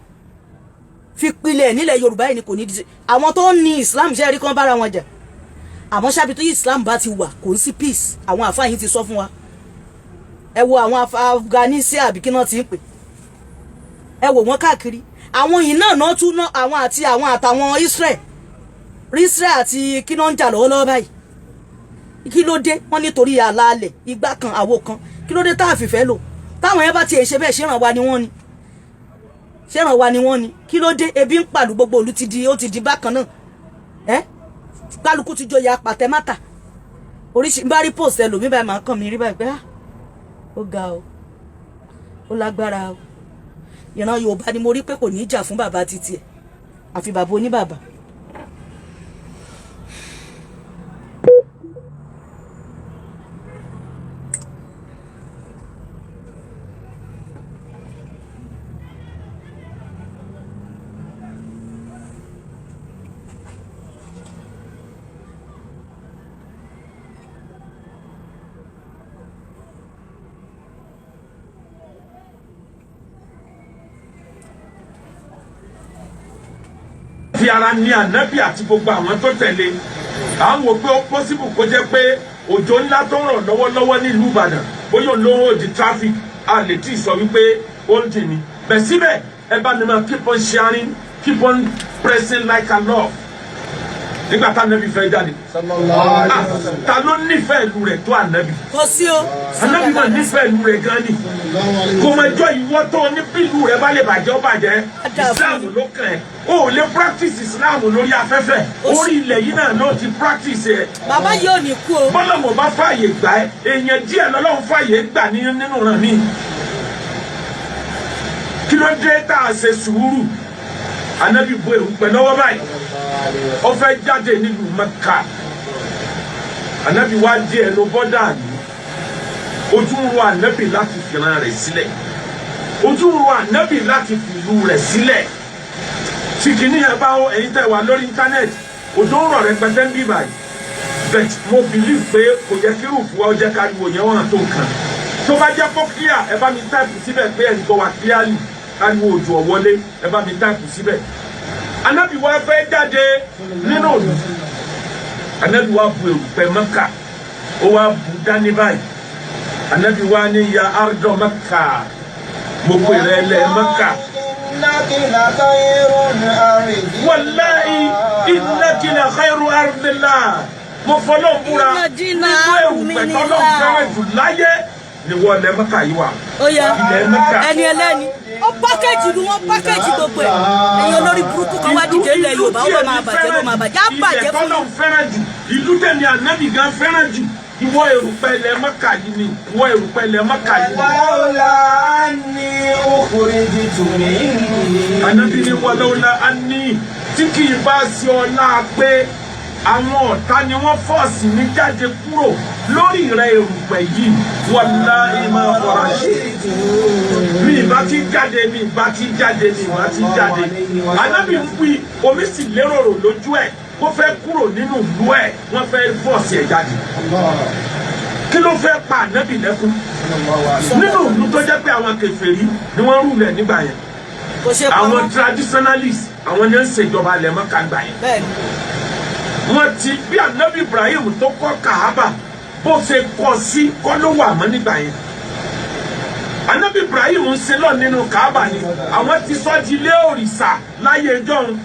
fi pilẹ̀ nílẹ̀ Yorùbá yìí ni, kò ní di. Àwọn tó ń ní Islam ṣe rí kán bára wọn jà, àmọ́ ṣábi tó yí Islam bá ti wà, kò ń sí peace. Àwọn àfáà yìí ti sọ fún wa. Ẹ wo àwọn Afghanistan, àbí kí náà ti ń pè, ẹ wò wọ́n káàkiri. Àwọn yìí náà náà tún ná àwọn àti àwọn àtàwọn Israel àti kí náà ń jà lọ́wọ́lọ́wọ́ báyìí. Kí ló dé? Wọ́n nítorí àlàálẹ̀ igbá kan, àwo kan. Kí ló dé tá a fìfẹ́ lò? Táwọn yẹn bá tiẹ̀ ṣe bẹ́ẹ̀, ṣèràn wa ni wọ́n ni, ṣèràn wa ni wọ́n ni. Kí ló dé? Ebi ń pàlù gbogbo ìlú, ti di, ó ti di bákan náà. Ẹ kálukú ti joyè apàtẹ́mátà oríṣi. Bá rí post ẹlòmíì báyìí, máa kàn mí rí báyìí pé, ah, ó ga o, ó lágbára o. Ìran Yorùbá ni mo rí pé kò ní í jà fún bàbá títí ẹ̀, àfi bàbá oníbàbà. Fi ara ní ànábì àti gbogbo àwọn tó tẹ̀lé. À ń wò pé ó possible kó jẹ́ pé òjò ńlá tó ń rọ̀ lọ́wọ́lọ́wọ́ nílùú Ìbàdàn, bóyá òun ló ń hold traffic. A lè tí ì sọ wípé ó ń dì ní bẹ́ẹ̀. Síbẹ̀, ẹ bá mi máa keep on sharing, keep on pressing like and love. Nígbà tá ànábì fẹ́ jáde, ah, ta ló nífẹ̀ẹ́ ìlú rẹ̀ tó ànábì? Kò sí o. Ànábì máa nífẹ̀ẹ́ ìlú rẹ̀ gan ni. Kò máa jọ ìwọ tó ní bí ìlú rẹ̀ bá lè bàjẹ́, ó bàjẹ́. Islam ló kàn ẹ́. O ò lè practice Islam lórí afẹ́fẹ́. Orí ilẹ̀ yìí náà ló ti practice ẹ̀. Bàbá yìí ò ní kú o. Bọ́lọ̀mọ̀ bá fààyè gbà ẹ́, èèyàn díẹ̀ lọ́lọ́run fààyè gbà ní nínú ràn mí. Kí ló dé tá a ṣe sùúrù? Ànábì bo èrùpẹ̀ lọ́wọ́ báyìí, ó fẹ́ jáde nílùú Mẹ́kà. Ànábì wá dé ẹnu bọ́dà yìí, ojú ń ro ànábì láti fìran rẹ̀ sílẹ̀, ojú ń ro ànábì láti fìlú rẹ̀ sílẹ̀. Tí kìíní yẹn bá ó, ẹ̀yin tẹ́ wà lórí íńtánẹ́ẹ̀tì, òjò ń rọ̀ rẹpẹtẹ ń bí báyìí, but mo believe pé kò yẹ kí rúùfù wa ó jẹ́ káriwo yẹn wọ́n hàn tó nǹkan. Tó bá jẹ́ kó clear, ẹ bá mi type síbẹ̀ pé ẹ̀ ń gbọ́ wa clearly, káriwo òjò ọ̀wọ́lé. Ẹ bá mi type síbẹ̀. Ànábì wa fẹ́ jáde nínú òlù. Ànábì wa bu erùpẹ̀ Mẹ́kà, ó wá bu dání báyìí. Ànábì wa ní, "Ya ardọ Mẹ́kà, mo pè rẹ lẹ Mẹ́kà, wàláhi innaki la khairu ardillah." Mo fọlọ́ búra, Inna dina nínú erùpẹ̀ tọ́lọ́ fẹ́ràn jù láyé ni wọ́n lẹ Mẹ́kà yìí wà. Ó yá. Ilẹ̀ Mẹ́kà. Ẹni ẹlẹ́ni ó package ni wọ́n package gbogbo ẹ̀. Ẹ̀yin olórí burúkú kan wá dìde ilẹ̀ Yorùbá, ó lọ máa bàjẹ́, ló máa bàjẹ́, á bàjẹ́ Ilẹ̀ fún tọ́lọ́ fẹ́ràn jù, ìlú tẹ̀mí ànábì gan fẹ́ràn jù, ìwọ erùpẹ̀ ilẹ̀ Mẹ́kà yìí ni, ìwọ erùpẹ̀ ilẹ̀ Mẹ́kà yìí ni. ولولا أني أخرجت مني. Ànábì ní ولولا أني, tí kì í bá ṣe ọlá pé àwọn ọ̀tá ni wọ́n force mi jáde kúrò lórí rẹ̀, erùpẹ̀ yìí, والله ما خرجت, mi ìbá ti jáde, mi ìbá ti jáde, mi ìbá ti jáde. Ànábì ń wí, omi sì lérò rò lójú ẹ̀ kó fẹ́ kúrò nínú ìlú ẹ̀, wọ́n fẹ́ force ẹ̀ jáde. Kí ló fẹ́ pa ànábì lẹ́kún nínú ìlú tó jẹ́ pé àwọn kèfèrí ni wọ́n rúlẹ̀ nígbà yẹn? Kò ṣe Àwọn pamọ́. traditionalists, àwọn ní ń ṣèjọba ilẹ̀ Mọ́kà gbà yẹn. Bẹ́ẹ̀ni. Wọ́n ti bí ànábì Ibrahim tó kọ́ Kàábà, bó ṣe kọ́ sí kọ́ ló wà mọ́ nígbà yẹn. Ànábì Ibrahim ń ṣe lọ nínú Kàábà ni, àwọn ti sọ di ilé òrìṣà láyé ẹjọ́.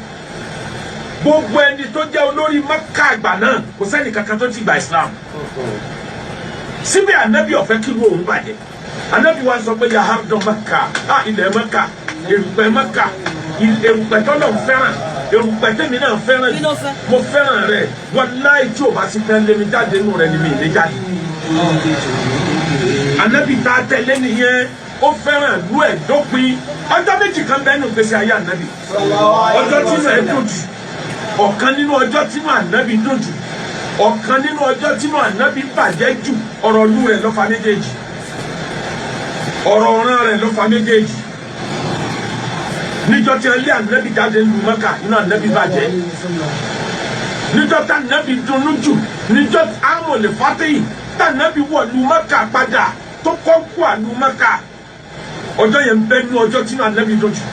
Gbogbo ẹni tó jẹ́ olórí Mọ́kà àgbà náà, kò sẹ́ni kankan tó ti gba Islam. Síbẹ̀, ànábì ọ̀fẹ́ kí ló òun bàjẹ́. Ànábì wa sọ pé, "Ya ardọ Mẹ́kà, á ilẹ̀ Mẹ́kà, erùpẹ̀ Mẹ́kà, erùpẹ̀ tọ́lọ̀ ń fẹ́ràn, erùpẹ̀ tèmi náà fẹ́ràn Kí ló fẹ́? Mo fẹ́ràn rẹ̀. Wàláhì, tí o bá ti fẹ́ lé mi jáde nù rẹ̀ ni mi ì lè jáde." Anabi tá a tẹ̀lé nìyẹn. Ó fẹ́ràn ìlú ẹ̀ dópin. Ọjọ́ méjì kan bẹ́ẹ̀ nù gbèsè ayé anabi, ọjọ́ tí inú ẹ̀ dùn jù, ọ̀kan nínú ọjọ́ tí inú anabi dùn jù, ọ̀kan nínú ọjọ́ tí inú anabi bàjẹ́ jù. Ọ̀rọ̀ ìlú rẹ̀ ló fa méjèèjì, ọ̀rọ̀ ọ̀ràn rẹ̀ ló fa méjèèjì. Níjọ́ tí wọ́n lé anabi jáde lu Mẹ́kà, inú anabi bàjẹ́. Níjọ́ tá anabi dunnú jù, níjọ́ amòlè fatihi tá anabi wọ̀ lu Mẹ́kà padà, tó kọ́ kú àlù Mẹ́kà, ọjọ́ yẹn bẹ́ẹ̀ ní ọjọ́ tí inú anabi dùn jù.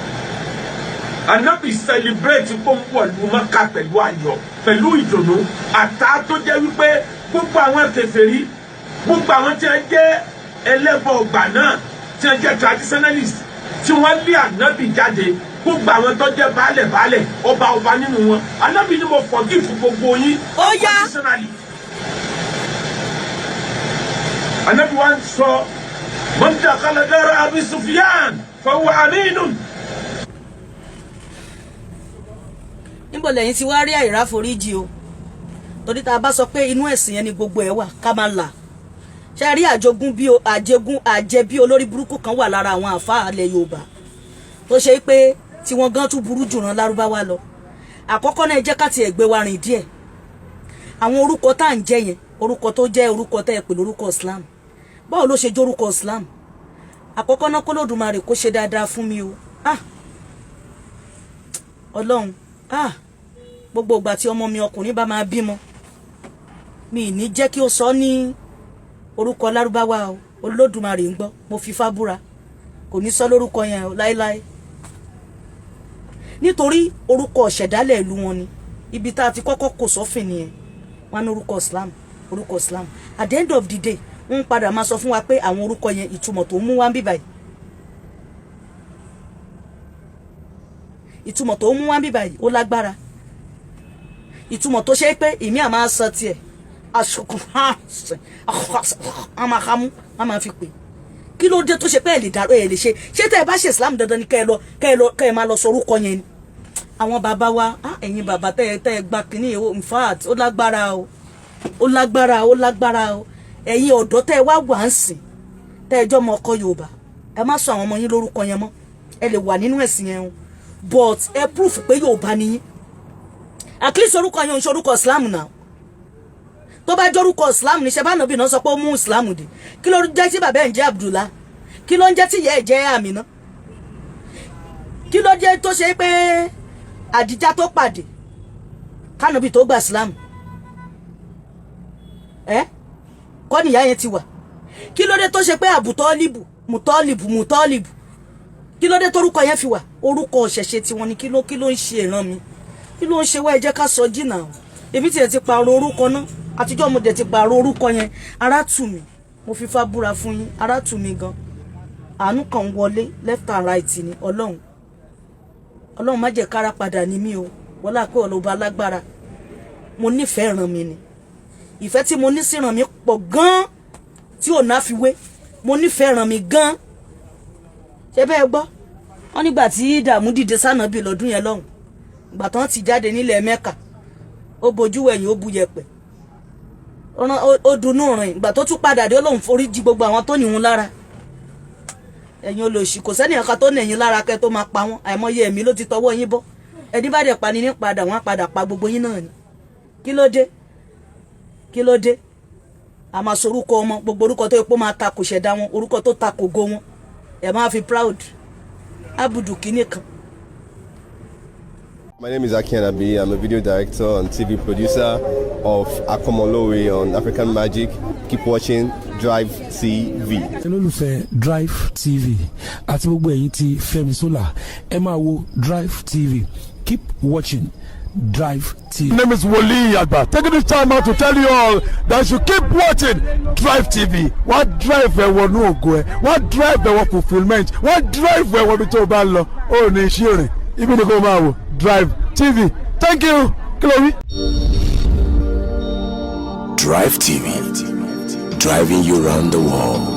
Anabi celebrate kó ń wọ̀ lu Mẹ́kà pẹ̀lú ayọ̀, pẹ̀lú ìdùnnú, àtà tó jẹ́ wípé gbogbo àwọn kèfèrí, gbogbo àwọn tí wọ́n jẹ́ ẹlẹ́bọ ọgbà náà, tí wọ́n jẹ́ traditionalist, tí wọ́n lé anabi jáde, gbogbo àwọn tó jẹ́ baálẹ̀ baálẹ̀, ọba ọba nínú wọn, anabi ni mo forgive gbogbo yín Ó yá. unconditionally. Anabi wa ń sọ, man dakhala dara Abi Sufyan fahuwa aminun. Níbo lẹ́yìn tí wàá rí àìráforíjì o? Torí tá a bá sọ pé inú ẹ̀sìn yẹn ni gbogbo ẹ̀ wà, ká máa là ṣe rí àjogún bí àjẹgún àjẹbí olórí burúkú kan wà lára àwọn àfáà ilẹ̀ Yorùbá tó ṣe pé tí wọ́n gan tún burú jù rán lárúbáwá lọ. Àkọ́kọ́ náà, ẹ jẹ́ ká tiẹ̀ gbé wa rìn díẹ̀. Àwọn orúkọ tá à ń jẹ́ yẹn, orúkọ tó jẹ́ orúkọ tẹ́ ẹ pè lórúkọ Islam, báwo ló ṣe jórúkọ Islam? Àkọ́kọ́ náà, k'Olódùmarè kó ṣe dáadáa fún mi o. Ah, Ọlọ́run, ah, gbogbo ìgbà tí ọmọ mi ọkùnrin bá máa bímọ, mi ì ní jẹ́ kí ó sọ ní orúkọ lárúbáwá o. Olódùmarè ń gbọ́, mo fi fá búra, kò ní sọ lórúkọ yẹn o láéláé, nítorí orúkọ ọ̀ṣẹ̀dálẹ̀ ìlú wọn ni. Ibi tá a ti kọ́kọ́ kò sọ́fìn nìyẹn. Wọn ní orúkọ Islam, orúkọ Islam. At the end of the day, wọ́n padà máa sọ fún wa pé àwọn orúkọ yẹn, ìtumọ̀ tó ń mú wá ń bíbáyìí, ìtumọ̀ tó ń mú wá ń bíbáyìí, ó lágbára. Ìtumọ̀ tó ṣe é pé ìmí àmà sọ tiẹ̀ aṣọkùn àmàkàmú wọn máa fi pè. Kí ló dé tó ṣe pé ẹ lè dàrú, ẹ lè ṣe? Ṣé tẹ́ ẹ bá ṣe Islam, dandan ni kẹ́ ẹ lọ kẹ́ ẹ máa lọ sọ orúkọ yẹn ni? Àwọn bàbá wa, ẹ̀yin bàbá tẹ́ ẹ gba kínní, in fact, ó lágbára o, ó lágbára, ó lágbára o. Ẹ̀yin ọ̀dọ́ tẹ́ ẹ wá wà ń sìn, tẹ́ ẹ jọ́ ọmọ ọkọ Yorùbá, ẹ má sọ àwọn ọmọ yín lórúkọ yẹn mọ́. Ẹ lè wà nínú ẹ̀sìn yẹn o, but ẹ proof pé Yorùbá ni yín. At least orúkọ yẹn ò ń ṣe orúkọ Islam náà. Tó bá jórúkọ Islam ní ṣẹbá nàbì náà sọ pé ó mú Islam dé, kí ló jẹ́ tí bàbá ẹ̀ ń jẹ́ Abdullah? Kí ló ń jẹ́ tí ìyá ẹ̀ jẹ́ Amina? Kí ló jẹ́ tó ṣe pé Àdìjá tó pàdé kánàbì tó gba Islam ẹ kọ́ nìyá yẹn ti wà? Kí ló dé tó ṣe pé àbùtọ́lìbù, mùtọ́lìbù, mùtọ́lìbù, kí ló dé torúkọ yẹn fi wà? Orúkọ ọ̀ṣẹ̀ṣẹ̀ tiwọn ni. Kí ló ń ṣe ìran mi? Kí ló ń ṣe wá? Ẹ jẹ́ ká sọ jìnnà o. Èmi tiẹ̀ ti pààrọ̀ orúkọ náà. Àtijọ́ mo dẹ̀ ti pààrọ̀ orúkọ yẹn. Ara tù mí, mo fi fá búra fún yín, ara tù mí gan. Àánú kan ń wọlé left and right ni. Ọlọ́run, Ọlọ́run, má jẹ́ kára padà ní mí o. Wọlá pé ọlọ́ba alágbára, mo nífẹ̀ẹ́ ràn mí ni. Ìfẹ́ tí mo ní sí ràn mí pọ̀ gan tí ò ná fi wé. Mo nífẹ̀ẹ́ ràn mí gan. Ṣé bẹ́ẹ̀ gbọ́ wọ́n nígbà tí ìdààmú dìde sànàbì lọ́dún yẹn lọ́hùn, ìgbà tán ti jáde nílẹ̀ Mẹ́kà, ó bojú wẹ̀yìn, ó bu yẹ̀pẹ̀, ó dunnú rìn. Ìgbà tó tún padà dé, ó lóun forí jì gbogbo àwọn tó níhun lára. Ẹ̀yin olòṣì, kò sẹ́ni kankan tó nẹ̀yìn lára kẹ́ tó máa pa wọ́n. Àìmọye ẹ̀mí ló ti tọwọ́ yín bọ́. Ẹni bá dẹ̀ pa ni ní padà, wọ́n á padà pa gbogbo yín náà ni. Kí ló dé? Kí ló dé? A máa sọ orúkọ ọmọ, gbogbo orúkọ tó yẹ kó máa ta kò ṣẹ̀dá wọn, orúkọ tó ta kò go wọn, ẹ̀ máa fi proud abudu kìíní kan. My name is Aki Anabi. I'm a video director and TV producer of Akomolowe on African Magic. Keep watching Drive TV. Olólùfẹ́ Drive TV àti gbogbo ẹ̀yin tí Fẹ́mi Sola, ẹ máa wo Drive TV. Keep watching Drive TV. My name is Wole Agba. Taking this time out to tell you all that you keep watching Drive TV. Wọ́n drive ẹ wọnú ògo ẹ, wọ́n drive ẹ wọ fulfilment, wọ́n drive ẹ wọ ibi tó o bá ń lọ. Ó ní iṣẹ́ rìn, ibi ni kò máa wò Drive TV. Thank you. Kí ló wí? Drive TV, driving you round the world.